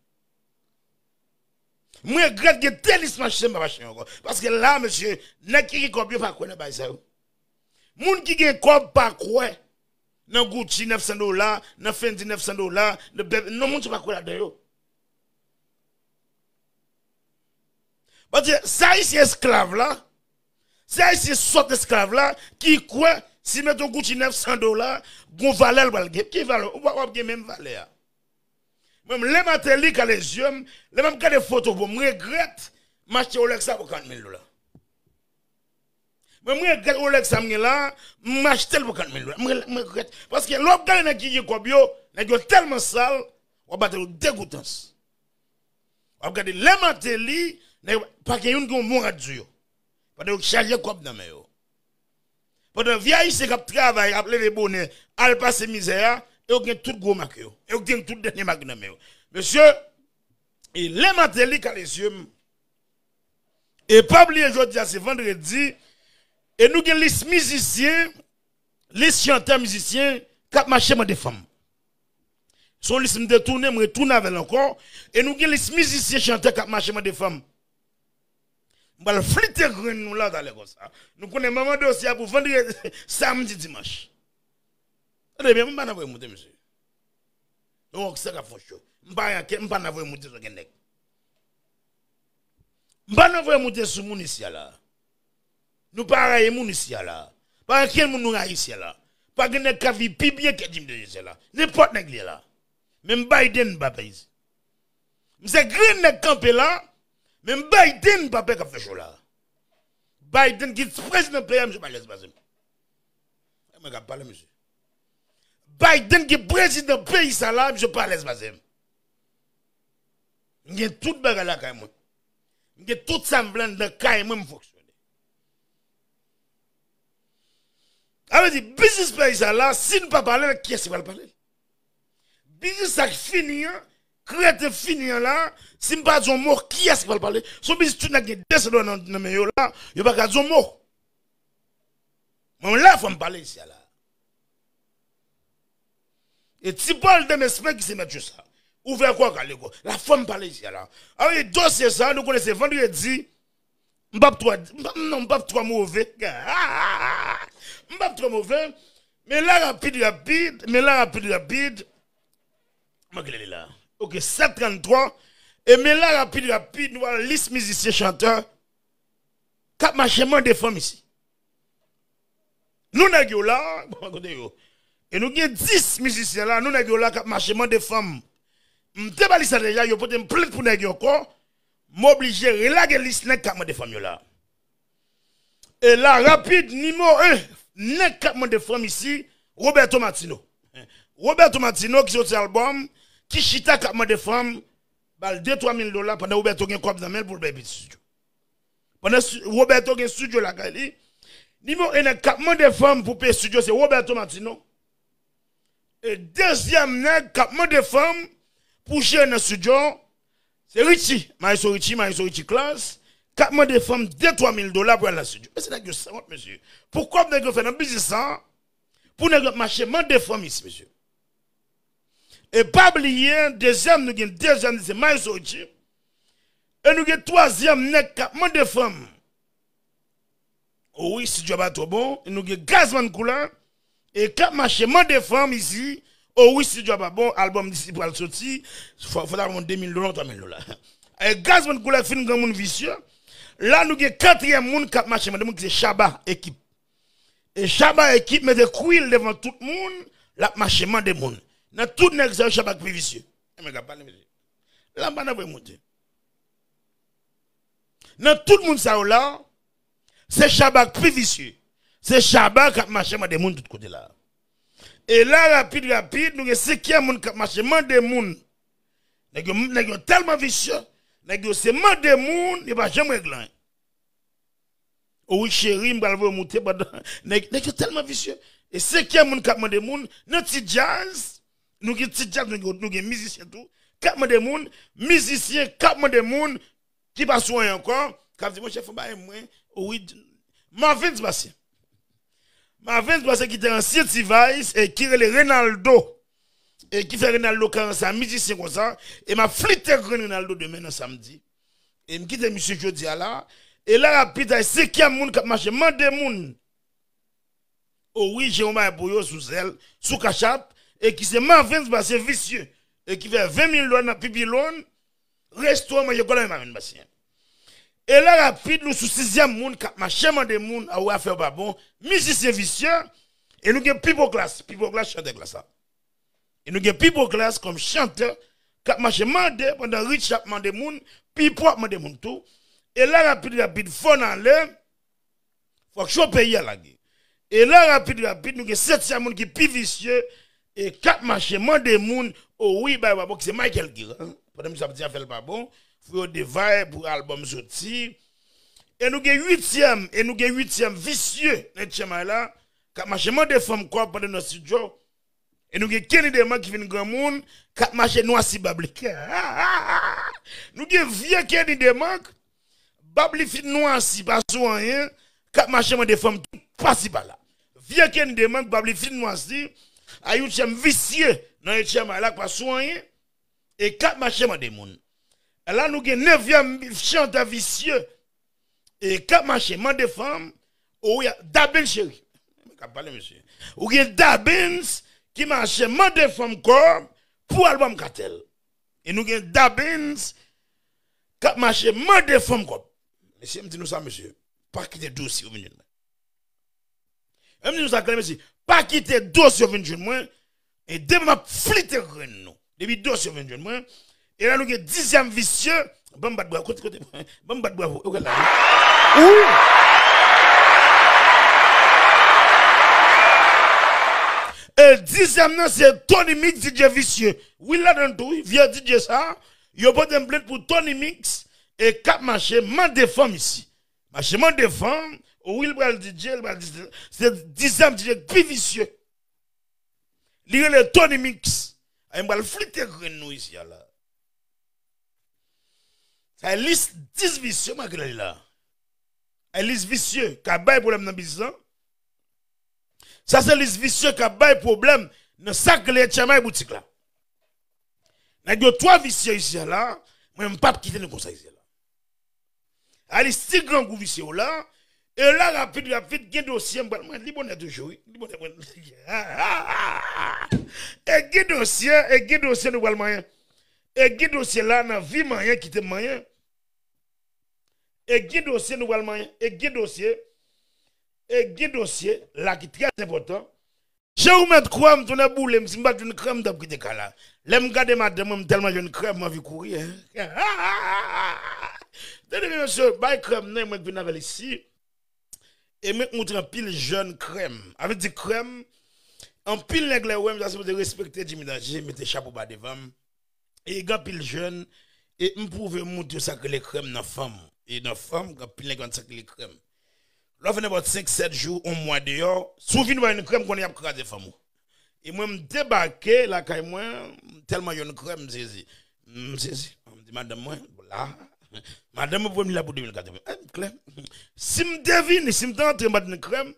M regrèt gen tenis m achte m pa achte yo ankò. Paske la, mesye, nèg ki gen kòb yo pa kwè nan bagay sa yo. Moun ki gen kòb pa kwè nan Gucci nèf san dola, nan Fendi nèf san dola, nan Beb-, non, moun sa pa kwè ladan yo. Paske se Ayisyen esklav la, se Ayisyen sòt esklav la, ki kwè si met yon Gucci nèf san dola, gon valè l pral gen. Ki valè? Ou pa, w ap gen menm valè a. Mwen, m Lè Mateli kale zye m, lè m ap gade foto pou m regrèt, m achte Rolex la pou karant mil dola. Mwen, m regrèt Rolex sa m gen la, m achte l pou karant mil dola. M re-, m regrèt. Paske lè w ap gade nèg ki gen kòb yo, nèg yo tèlman sal, w ap ba tèt ou degoutans. W ap gade Lè Mateli, nèg pa gen youn ki yon mo rad sou yo. Pandan yo chaje kòb nan men yo. Pandan vye Ayisyen k ap travay, ap leve bonè, al pase mizè a, e yo gen tout gwo mak yo. E yo gen tout dènye mak nan men yo. Mesye, e Lè Mateli kale zye m. E pa bliye jodi a se vandredi, e nou gen lis mizisyen, lis chantè mizisyen k ap mache mande fanm. Se yon lis m te tounen, m retounen avè l ankò, e nou gen lis mizisyen chantè k ap mache mande fanm. M pral flite grenn nou la talè konsa. Nou konnen manman dosye a pou vandredi, samdi, dimanch. Tande byen, m pa nan voye moute, mesye. Yon wòk sa k ap fè cho. M pa anyen, m pa nan voye moute sou gen nèg. M pa nan voye moute sou moun isi a la. Nou pa rayi moun isi a la. Pa ankenn moun nou rayi isi a la. Pa gen nèg k ap viv pi byen ke Jim Denis isi a la. Nenpòt nèg li ye la. Menm Biden m pa pè isi. M se grenn nèg kanpe la, menm Biden m pa pè k ap fè cho la. Biden ki prezidan peyi a, misye pa alèz pase m. E mwen k ap pale, mesye. Biden ki prezidan peyi sa la, misye pa alèz pase m. M gen tout bagay lakay mwen. M gen tout sa m vle anndan kay mwen, m fonksyone. Sa vle di, biznis peyi sa la, si n pa pale l, kiyès ki pral pale l? Biznis sa k fini an, krete fini an la, si m pa di yon mo, kiyès ki pral pale? Se yon biznis tout nèg gen de san dola nan, nan men yo la, yo pa ka di yon mo. Mwen la, fò m pale isi a la. E Ti Pòl Demespen ki se mèt cho sa. Ouvè kò w, kale kò w. La fò m pale isi a la. A wi, dosye sa, nou konnen se vandredi, M p ap twò, m p ap, non, m p ap twò move. M p ap twò move. Men la rapid, rapid, men la rapid, rapid. Mwen ki lè li la. Ok, sèt tranntrwa. E men la rapid, rapid, nou al lis mizisyen chantè k ap mache mande fanm isi. Nou nèg yo la, bon, kote yo? E nou gen dis mizisyen la, nou nèg yo la k ap mache mande fanm. M te ba lis la deja, yo pote m plent pou nèg yo ankò. M oblije relage lis nèg k ap mande fanm yo la. E la rapid, nimewo en, nèg k ap mande fanm isi, Roberto Martino. Roberto Martino ki soti albòm, ki chita k ap mande fanm, ba l de twa mil dola pandan Roberto gen kòb nan men l pou l bay piti studio. Pandan stu- Roberto gen studio lakay li, nimewo en nèg k ap mande fanm pou peye studio se Roberto Martino. E dezyèm nèg k ap mande fanm pou jere nan studio, se Richie, Maestro Richie, Maestro Richie Class, k ap mande fanm de twa mil dola pou al nan studio. Mesye, nèg yo sanwont, mesye. Pou kòb nèg yo fè nan biznis sa, pou nèg yo ap mache mande fanm isi, mesye. E pa bliye, dezyèm, nou gen dezyèm, se Maestro Richie. E nou gen twazyèm nèg k ap mande fanm. O wi, studio a pa twò bon. E nou gen Gazman Couleur. E k ap mache mande fanm isi. O wi, studio a pa bon. Albòm isi pral soti. Fò, fò ta bon de mil dola, twa mil dola. E Gazman Couleur fin granmoun visye. La, nou gen katriyèm moun k ap mache mande moun ki se Shabba Ekip. E Shabba Ekip mete kwi l devan tout moun, l ap mache mande moun. Nan tout nèg sa yo, Shabba k pi visye. E men, gad pale, mesye. La, m pa nan vre moute. Nan tout moun sa yo la, se Shabba k pi visye. Se Shabba k ap mache mande moun tout kote la. E la, rapid, rapid, nou gen senkyèm moun k ap mache mande moun. Nèg yo, nèg yo tèlman visye, nèg yo se mande moun, yo pa janm regle anyen. O wi, cheri, m pral voye w moute pandan. Nèg, nèg yo tèlman visye. E senkyèm moun k ap mande moun, nan ti djaz, nou gen ti djaz, nou gen, nou gen mizisyen tou, k ap mande moun, mizisyen k ap mande moun, ki pa sou anyen ankò, k ap di, monchè, fò w bay mwen, o wi, Marvens Bastien. Marvens Bastien ki te ansyen T-Vice, e ki rele Reynaldo, e ki fè Reynaldo ka ranse a mizisyen konsa, e m ap flite grenn Reynaldo demen nan samdi. E m kite misye jodi a la. E la rapid, sa se senkyèm moun k ap mache mande moun. O wi, jere yon bagay pou yo sou Zelle, sou Cash App, e ki se Marvens Bastien visye, e ki fè ven mil dola nan Pipi Lounge, restoran manje kòlòy Marvens Bastien. E la rapid, nou sou sizyèm moun k ap mache mande moun, a wè afè yo pa bon, mizisyen visye, e nou gen Pipo Class, Pipo Class chantè Class la. E nou gen Pipo Class kòm chantè k ap mache mande pandan Rich ap mande moun, Pipo ap mande moun tou. E la rapid, rapid, fò n ale, fòk cho peyi a lage. E la rapid, rapid, nou gen setyèm moun ki pi visye e k ap mache mande moun, o wi, bay babò ki se Michael Guiran. Pandan misye ap di afè l pa bon, Fouyo Devay pou albòm soti. E nou gen uityèm, e nou gen uityèm visye nan H M I la, k ap mache mande fanm kòb pandan nan estidyo. E nou gen Kenny Demank ki vin granmoun, k ap mache nwasi bab li. Nou gen vye Kenny Demank, bab li fin nwasi, pa sou anyen, k ap mache mande fanm tout pasi pala. Vye Kenny Demank, bab li fin nwasi, a uityèm visye nan H M I la k pa sou anyen, e k ap mache mande moun. La nou gen nevyèm chantè visye, e k ap mache mande fanm, o wi, Dabens cheri. K ap pale, mesye. Ou gen Dabens ki mache mande fanm kòb pou albòm Kartel. E nou gen Dabens k ap mache mande fanm kòb. Mesye, m di nou sa, mesye, pa kite dosye yo vin jwenn mwen. Menm si nou sa klè, mesye, pa kite dosye yo vin jwenn mwen. E demen m ap flite grenn nou. Depi dosye yo vin jwenn mwen. E la nou gen dizyèm visye. Ban m bat bravo. Kote, kote? Ban m bat bravo. Ou la, wi. Ou. E dizyèm nan se Tony Mix, D J visye. Wi, ladan l tou, wi. Vye D J sa. Yo pote m plent pou Tony Mix. E k ap mache mande fanm isi. Mache mande fanm, o wi, l pral D J, l pral D J. Se dizyèm D J k pi visye. Li rele Tony Mix. Ay, m pral flite grenn nou isi a la. Sa e lis dis visye, m a gade la. Ay, lis visye k ap bay pwoblèm nan biznis lan. Sa se lis visye k ap bay pwoblèm nan sa k rele H M I boutik la. Nèg yo twò visye isi a la, mwen m p ap kite nou konsa isi a la. Alistig grangou visye w la. E la, rapid, rapid, gen dosye, m pral mwen li bonè toujou, wi. Li bonè, mwen. E gen dosye, e gen dosye nou pral manyen. E gen dosye la nan vi manyen, kite m manyen. E gen dosye nou pral manyen. E gen dosye. E gen dosye la ki trè enpòtan. Jan ou mèt kwè m, tonnè boule m, si m pa t jwenn krèm, m t ap kite kay la. Lè m gade madanm mwen, m tèlman jwenn krèm, m anvi kouri, hein. Tande byen, mesye, bay krèm nan, mwen k vin avè l isi. E mwen k moutre anpil jèn krèm. Sa vle di krèm, anpil nèg lè wè m, sa sipoze respekte Jimmy Danje, mete chapo ba devan m. E gen anpil jèn, e m pwouve m montre yo sa k rele krèm nan fanm. E nan fanm, gen anpil nèg konn sa k rele krèm. Lè w fè nenpòt senk, sèt jou, yon mwa deyò, si w vin wè yon krèm, konnen y ap kraze fanm ou. E mwen, m debake lakay mwen, m tèlman jwenn krèm, m sezi. M sezi. M di madanm mwen, la, madanm mwen premye la pou de mil katreven. E, klè. Si m te vini, si m te antre, m pa t jwenn krèm,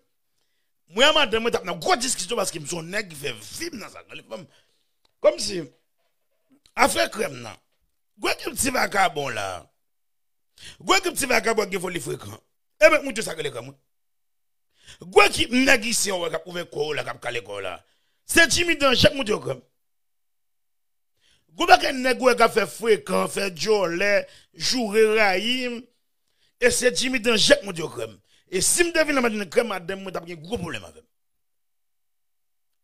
mwen ak madanm mwen t ap nan gwo diskisyon paske m se yon nèg ki fè vi m nan sa k rele fanm. Kòmsi, afè krèm nan, gwo ekip ti vakabon la, gwo ekip ti vakabon ki gen foli frekan. E mwen k montre sa k rele krèm, wi. Gwo ekip nèg isi w wè k ap ouvè kò yo la, k ap kale kò yo la. Se Jimmy Danje k montre yo krèm. Gwo pakèt nèg ou wè k ap fè frekan, fè djòlè, joure, rayi m. E se Jimmy Danje k montre yo krèm. E si m te vin la, m pa t jwenn krèm, madanm mwen t ap gen gwo pwoblèm avè m.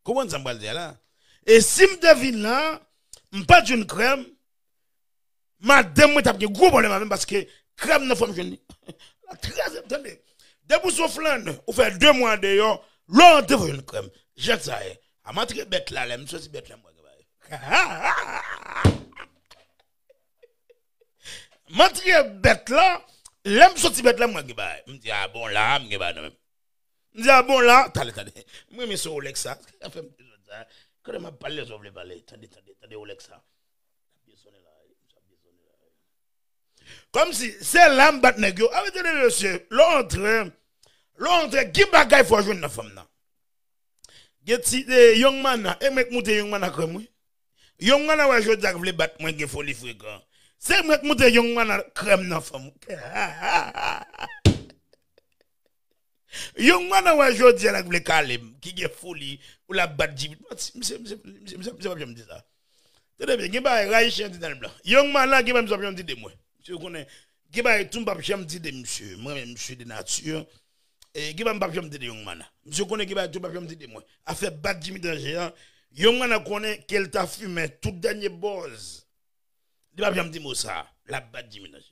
Konprann sa m pral di a la? E si m te vin la, m pa t jwenn krèm, madanm mwen t ap gen gwo pwoblèm avè m paske krèm nan fò m jwenn li. La trè, tande. Depi w se yon flannè, ou fè de mwa deyò, lè w antre fò w jwenn krèm. Jan sa ye. A m antre bèt la, lè m soti bèt la, m wè gen bagay. M antre bèt la, lè m soti bèt la, m wè gen bagay. M di, a bon, la, m gen bagay nan men m. M di, a bon, la, tande, tande. M renmen se Rolex sa. Sa fè m bezwen sa. Kote m ap pale, lè w vle pale. Tande, tande, tande Rolex sa. L ap byen sonnen la, wi. L ap byen sonnen la, wi. Kòmsi, se la m bat nèg yo. Arete de mesye. Lè w antre, lè w antre, gen bagay fò w jwenn nan fanm nan. Gen ti, e, Young Mana. E mwen k montre Young Mana krèm, wi. Young Mana wè jodi a k vle bat mwen gen foli frekan. Se mwen k montre Young Mana krèm nan fanm. Young Mana wè jodi a la k vle kale m, ki gen foli, pou l ap bat Jimmy. Misye, misye, misye, misye, misye p ap janm di sa. Tande byen, gen bagay rayi chen di nan blan. Young Mana, gen bagay misye p ap janm di de mwen. Misye konnen, gen bagay tou m p ap janm di de misye. Mwen menm, misye de nati. E, gen bagay m p ap janm di de Young Mana. Misye konnen gen bagay tou m p ap janm di de mwen. Afè bat Jimmy Danje an, Young Mana konnen ke l ta fimen tout dènye bòz. Li p ap janm di mo sa. L ap bat Jimmy Danje.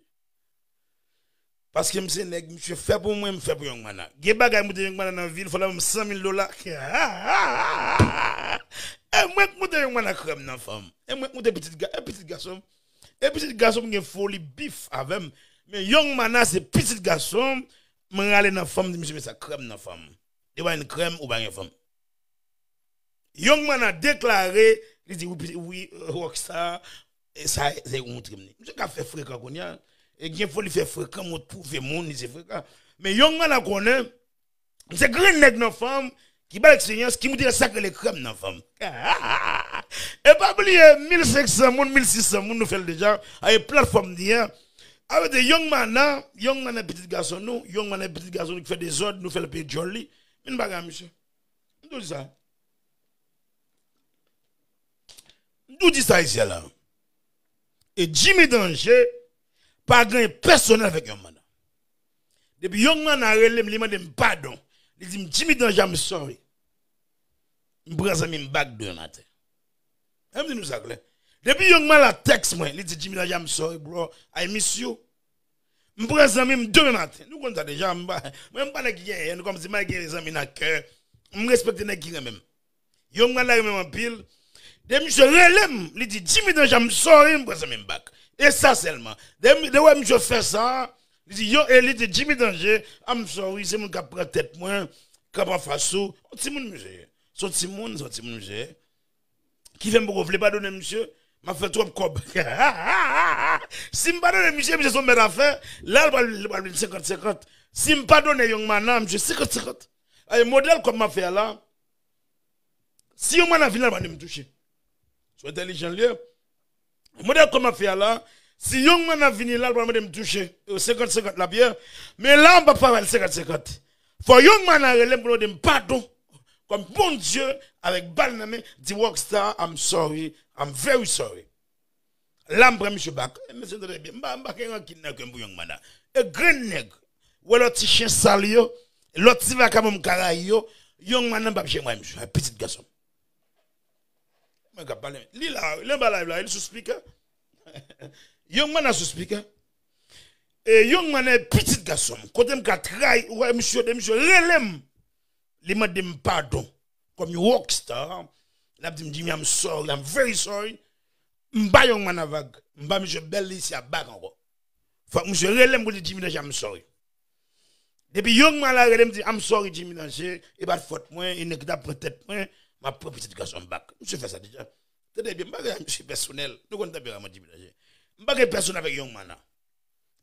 Paske m se nèg, misye fè pou mwen, m fè pou Young Mana. Gen bagay m montre Young Mana nan vil, fò l ban m san mil dola. E mwen k montre Young Mana krèm nan fanm. E mwen k montre pitit ga-, e pitit gason m. E pitit gason m gen foli bif avè m. Men Young Mana se pitit gason m, mwen rale nan fanm, di misye met sa krèm nan fanm. Depi w pa gen krèm, ou pa gen fanm. Young Mana deklare, li di, wi, wi, Rockstar, e sa, se ou montre m li. Misye ka fè frekan kounye a. E gen foli fè frekan, mont pwouve moun, li se frekan. Men Young Mana konnen, se grenn nèg nan fanm, ki ba eksperyans, ki montre sa k rele krèm nan fanm. E pa bliye, mil senk san moun, mil sis san moun, nou fè l deja, a e platfòm li an. Arete Young Mana, Young Mana pitit gason nou, Young Mana pitit gason nou ki fè dezòd, nou fè l peye djòl li. Men bagay misye. M tou di sa. M tou di sa isi a la. E Jimmy Danje pa gen pèsonèl avèk Young Mana. Depi Young Mana rele m, li mande m padon. Li di m, "Jimmy Danje, I'm sorry." M pran zanmi m bak demen maten. An m di nou sa klè. Depi Young Mana tèks mwen, li di, "Jimmy Danje, I'm sorry, bro. I miss you." M pran zanmi m demen maten. Nou konn sa deja, m pa, mwen m pa nèg ki gen èn, kòmsi m pa gen zanmi nan kè. M respekte nèg ki renmen m. Young Mana renmen m anpil. De misye rele m, li di, "Jimmy Danje, I'm sorry," m pran zanmi m bak. E sa sèlman. De, de wè misye fè sa, li di, yo, e li di, "Jimmy Danje, I'm sorry, se moun k ap pran tèt mwen, k ap anfas ou." Yon timoun misye ye. Se yon timoun, se yon timoun misye ye. Ki fè m poko vle padone misye, m ap fè twòp kòb. Si m padone misye, misye se yon mèt afè, la l pral, l pral vin senkant senkant. Si m padone Young Mana, misye senkant senkant. Ay, modèl kòb m ap fè a la, si Young Mana vin la, l pral vin touche. Se entèlijan l ye. Modèl kòb m ap fè a la, Si Young Mana vini la, l pral mande m touche. E senkant senkant la, Pierre. Men la, m p ap fè avè l senkant senkant. Fò Young Mana rele m pou l mande m padon. Kòm Bondye avèk bal nan men, di Rockstar, "I'm sorry, I'm very sorry." La, m pran misye back. E mesye, tande byen, m pa, m pa gen rankin nan kè m pou Young Mana. E grenn nèg, wè lòt ti chen sal yo, lòt ti vakabon m ka rayi yo, Young Mana m p ap janm rayi misye. Ay, pitit gason. Mwen k ap pale. Li la, li anba live la, li sou speaker. Young Mana sou speaker. E Young Mana e pitit gason m. Kote m ka trayi, ou wè misye, de misye rele m. Li mande m padon. Kòm yon rockstar, l ap di m, "Jimmy, I'm sorry, I'm very sorry." M ba Young Mana vag. M ba misye bèl isi a back ankò. Fòk misye rele m pou di, "Jimmy Danje, I'm sorry." Depi Young Mana rele m di, "I'm sorry, Jimmy Danje, e pa t fòt mwen, e nèg ki t ap pran tèt mwen, m ap pran pitit gason m back." Misye fè sa deja. Tande byen, m pa gen misye pèsonèl. Nou konn tanperaman Jimmy Danje. M pa gen pèsonèl avèk Young Mana.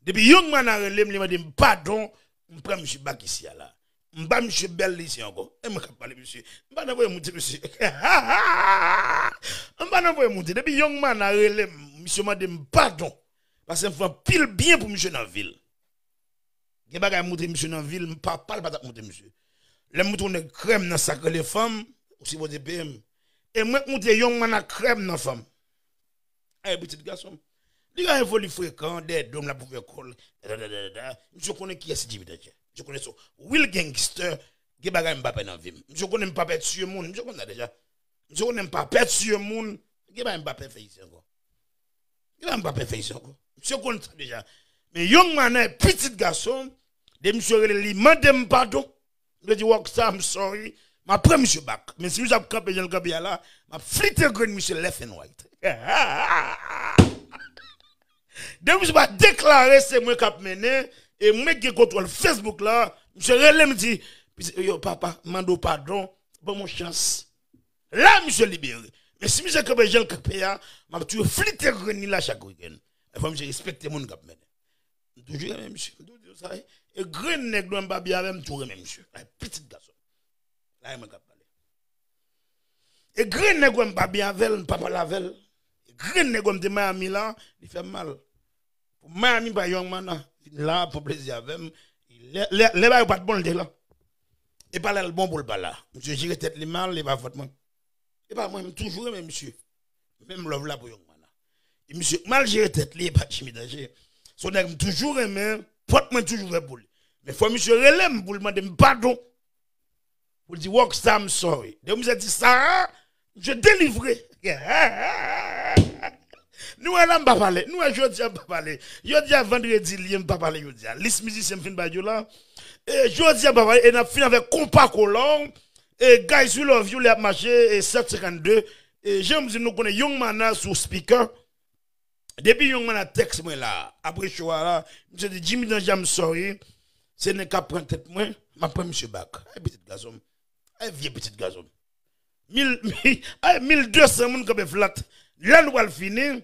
Depi Young Mana rele m, li mande m padon, m pran misye back isi a la. M ba misye bèl isi ankò. E mwen k ap pale misye. M pa nan voye monte misye. M pa nan voye monte. Depi Young Mana rele m, misye mande m padon. Paske m fè anpil byen pou misye nan vi l. Gen bagay m montre misye nan vi l, m papa l pa t ap montre misye. Lè m montre w nèg krèm nan sa k rele fanm, ou sipoze peye m. E mwen k montre Young Mana krèm nan fanm. Ay, pitit gason m. Li gen yon foli frekan, dèyè do m l ap ouvè kò l. Da, da, da, da, da. Misye konnen kiyès Jimmy Danje. Misye konnen se real gangster. Gen bagay m pa pè nan vi m. Misye konnen m pa pè tiye moun. Misye konn sa deja. Misye konnen m pa pè tiye moun. Gen bagay m pa pè fè isi ankò. Gen bagay m pa pè fè isi ankò. Misye konn sa deja. Men Young Mana, pitit gason, de misye rele li, mande m padon. Misye di, "Rockstar, I'm sorry." M ap pran misye back. Men si misye ap kanpe jan l kanpe a la, m ap flite grenn misye left and right. Depi misye pa deklare se mwen k ap mennen, e mwen ki gen kontwòl Facebook la, misye rele m di, "Yo, papa, mande w padon, ban m yon chans." La, misye libere. Men si misye kanpe jan l kanpe a, m ap toujou flite grenn li la chak wikenn. E fò misye respekte moun k ap mennen. M toujou renmen misye. M toujou di sa. E grenn nèg lwen m pa byen avè m, m toujou renmen misye. Ay, pitit gason. La, e mwen k ap pale. E grenn nèg wè m pa byen avè l, m pa pale avè l. E grenn nèg wè m te Miami la, li fè m mal. Pou Miami pa Young Mana vin la, pran plezi avè m. Lè, lè, lè bagay yo pa t bon, l te la. E pa lè l bon pou l pa la. Misye jere tèt li mal, e pa fòt mwen. E pa mwen, m toujou renmen misye. Menm love la pou Young Mana. E misye mal jere tèt li, e pa Jimmy Danje. Se yon nèg m toujou renmen, pòt mwen toujou ouvè pou li. Men fò misye rele m pou l mande m padon. Pou l di, "Rockstar, I'm sorry." Depi misye di sa, misye delivre. Nou wè la m pa pale. Nou wè jodi a m pa pale. Jodi a vandredi li ye, m pa pale jodi a. Lis mizisyen m fin bay yo la. E jodi a m pa pale. E n ap fini avèk Konpa Kolò. E Guys We Love You, lè ap mache, e sèt senkannde. E jan m di nou konnen Young Mana sou speaker. Depi Young Mana tèks mwen la, apre show a la, misye di, "Jimmy Danje, I'm sorry. Se nèg k ap pran tèt mwen, m ap pran misye back." Ay, pitit gason m. Ay, vye pitit gason m. Mil, ay, mil de san moun kanpe flat. Lè nou pral fini,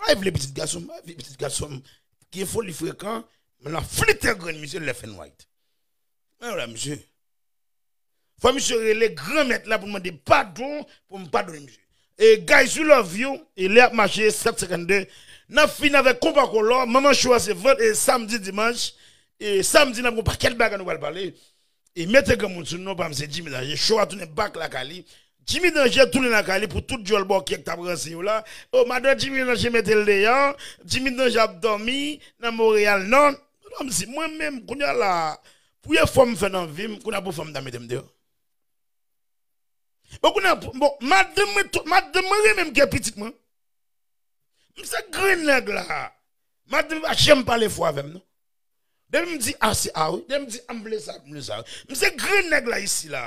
ay, vye pitit gason m, ay, vye pitit gason m. Gen foli frekan, men l ap flite grenn misye left and right. Mwen la, misye. Fò misye rele granmèt la pou l mande padon, pou m padone misye. E Guys We Love You, e lè ap mache, sèt senkannde. N ap fini avèk Konpa Kolò, manman show a se vann, e samdi, dimanch. E samdi, n ap gen yon pakèt bagay nou pral pale. E mete granmoun sou non pa m, se Jimmy Danje. Show a tounen back lakay li. Jimmy Danje tounen lakay li pou tout djòl bòkyè k t ap ranse yo la. O, madan Jimmy Danje mete l deyò. Jimmy Danje ap dòmi nan Monreyal non. Madan m di, mwen menm, kounye a la, premye fwa m fè nan vi m, kounye a pou fanm ta mete m deyò. Bon, kounye a, bon, madanm mwen, tout, madanm mwen renmen m ke pitit mwen. M se grenn nèg la. Madanm pa janm pale fò avè m, non. Depi m di a, se a, wi. Depi m di a, m vle sa, m vle sa, wi. M se grenn nèg la isi la.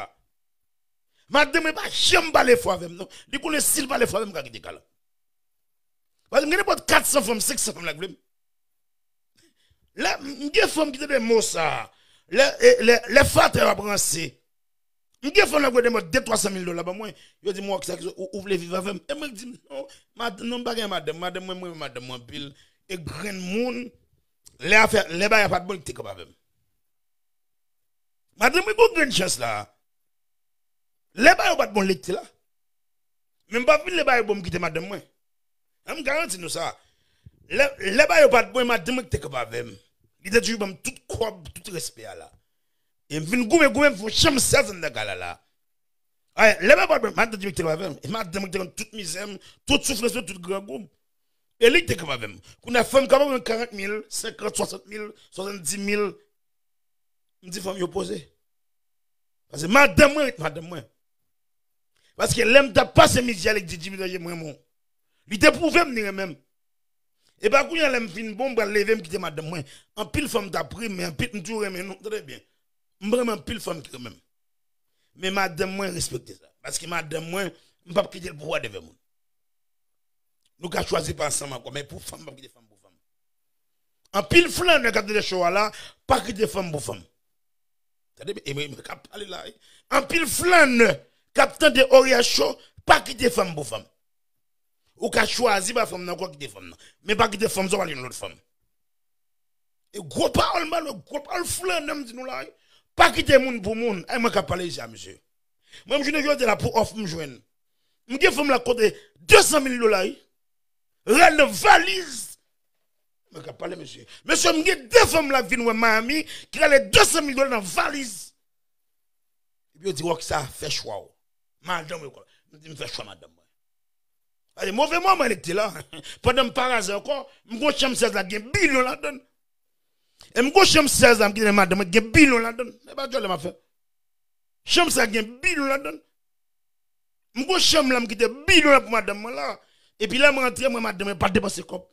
Madanm mwen pa janm pale fò avè m, non. Li konnen si l pale fò avè m, m ka kite kay la. Paske m gen nenpòt kat san fanm, senk san fanm la k vle m. Lè, m gen fanm ki tande mo sa. Lè, e, lè, lè fatra yo ap ranse. M gen fanm la k voye de mòt de twa san mil dola ban mwen. Yo di m, "Rockstar, ou, ou vle viv avè m?" E mwen di, "Non, mad-, non, m pa gen madanm. Madanm mwen, mwen renmen madanm mwen anpil." E grenn moun, lè afè, lè bagay pa t bon, li te kanpe avè m. Madanm mwen gon grenn chans la. Lè bagay yo pa t bon, li te la. Men m p ap vin lè bagay bon, m kite madanm mwen. An, m garanti nou sa. Lè, lè ba yo pa t bon, madanm mwen ki te kanpe avè m. Li te toujou ban m tout kòb, tout respè a la. E m vin goumen, goumen, m fè yon chanm sèz anndan kay la la. Ay, lè ba yo pa t bon, madanm mwen ki te kanpe avè m. E madanm mwen ki te konn tout mizè m, tout soufrans mwen, tout grangou m. E li ki te kanpe avè m. Kounye a fanm kapab gen karant mil, senkant, swasant mil, swasanndis mil. M di fanm yo poze. Paske madanm mwen ret madanm mwen. Paske lè m t ap pase mizè a, li di Jimmy Danje m renmen w. Li te pwouve m li renmen m. E pa kounye a lè m fin bon, m pral leve, m kite madanm mwen. Anpil fanm t ap ri m, men anpil m toujou renmen nou. Tande byen. M renmen anpil fanm ki renmen m. Men madanm mwen respekte sa. Paske madanm mwen, m p ap kite l pou wa devè moun. Nou ka chwazi pa ansanm ankò, men pou fanm, m p ap kite fanm pou fanm. Anpil flannè k ap tande show a la, pa kite fanm pou fanm. Tande, e mwen, mwen k ap pale la, wi. Anpil flannè k ap tande Oria Show, pa kite fanm pou fanm. Ou ka chwazi pa fanm nan, ou ka kite fanm nan. Men pa kite fanm sa, w al jwenn lòt fanm. E gwo pawòl, m pale gwo pawòl flannè, m di nou la, wi. Pa kite moun pou moun. Ay, mwen k ap pale isi a, mesye. Mwen, m jounen jodi a la pou òf m jwenn. M gen fanm la kote de san mil dola, wi. Rale nan valiz. Mwen ka pale, mesye. Mesye, m gen de fanm la vin wè Miami, ki rale de san mil dola nan valiz. Epi yo di, Rockstar, fè chwa w. Madanm yo, m di, m fè chwa madanm mwen. Ale, move moman li te la. Pandan m pa raze ankò, m gon chanm sèz la gen bilyon ladann. E m gon chanm sèz la, m kite madanm mwen gen bilyon ladann. E pa djòlè m ap fè. Chanm sa gen bilyon ladann. M gon chanm la, m kite bilyon la pou madanm mwen la. Epi lè m rantre, mwen madanm mwen pa depanse kòb.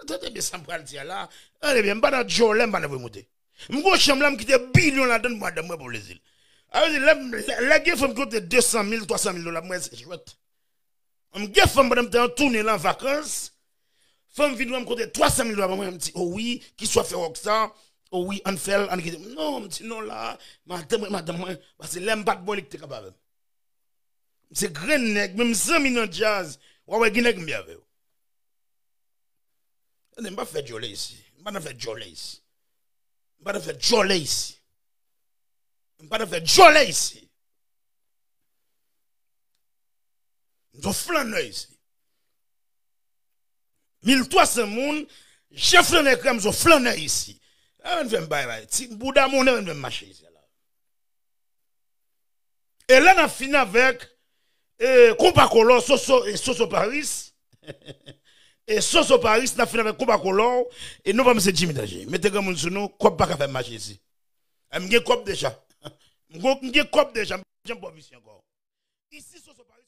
Tande byen sa m pral di a la. Tande byen, m pa nan djòlè, m pa nan voye moute. M gon chanm la, m kite bilyon ladann pou madanm mwen pou plezi l. A vle di, lè, lè, lè gen fanm ki kote de san mil, twa san mil dola, mwen se jwèt. M gen fanm pandan m te an tounen la an vakans. Fanm vin wè m kote twa san mil dola ban mwen, m di, o wi, kiswa fè Rockstar, o wi, ann fè l, ann kite m. Non, m di non la, madanm mwen, madanm mwen, paske lè m pa t bon, li ki te kanpe avè m. M se grenn nèg, menm zanmi nan djaz, w a wè gen nèg m byen avè yo. Tande, m pa fè djòlè isi. M pa nan fè djòlè isi. M pa nan fè djòlè isi. M pa nan fè djòlè isi. M se yon flannè isi. Mil twa san moun, je flannè krè, m se yon flannè isi. Sa vin fè m bay bay. Ti bouda monnen vin fè m mache isi la. E lè n ap fin avèk e, Konpa Kolò, Soso, e, Soso Paris. E Soso Paris, n ap fin avèk Konpa Kolò. E non pa m se Jimmy Danje. Mete granmoun sou nou, kòb pa ka fè m mache isi. E, m gen kòb deja. M gon, m gen kòb deja, m pa janm pran visye ankò. Isi, Soso Paris.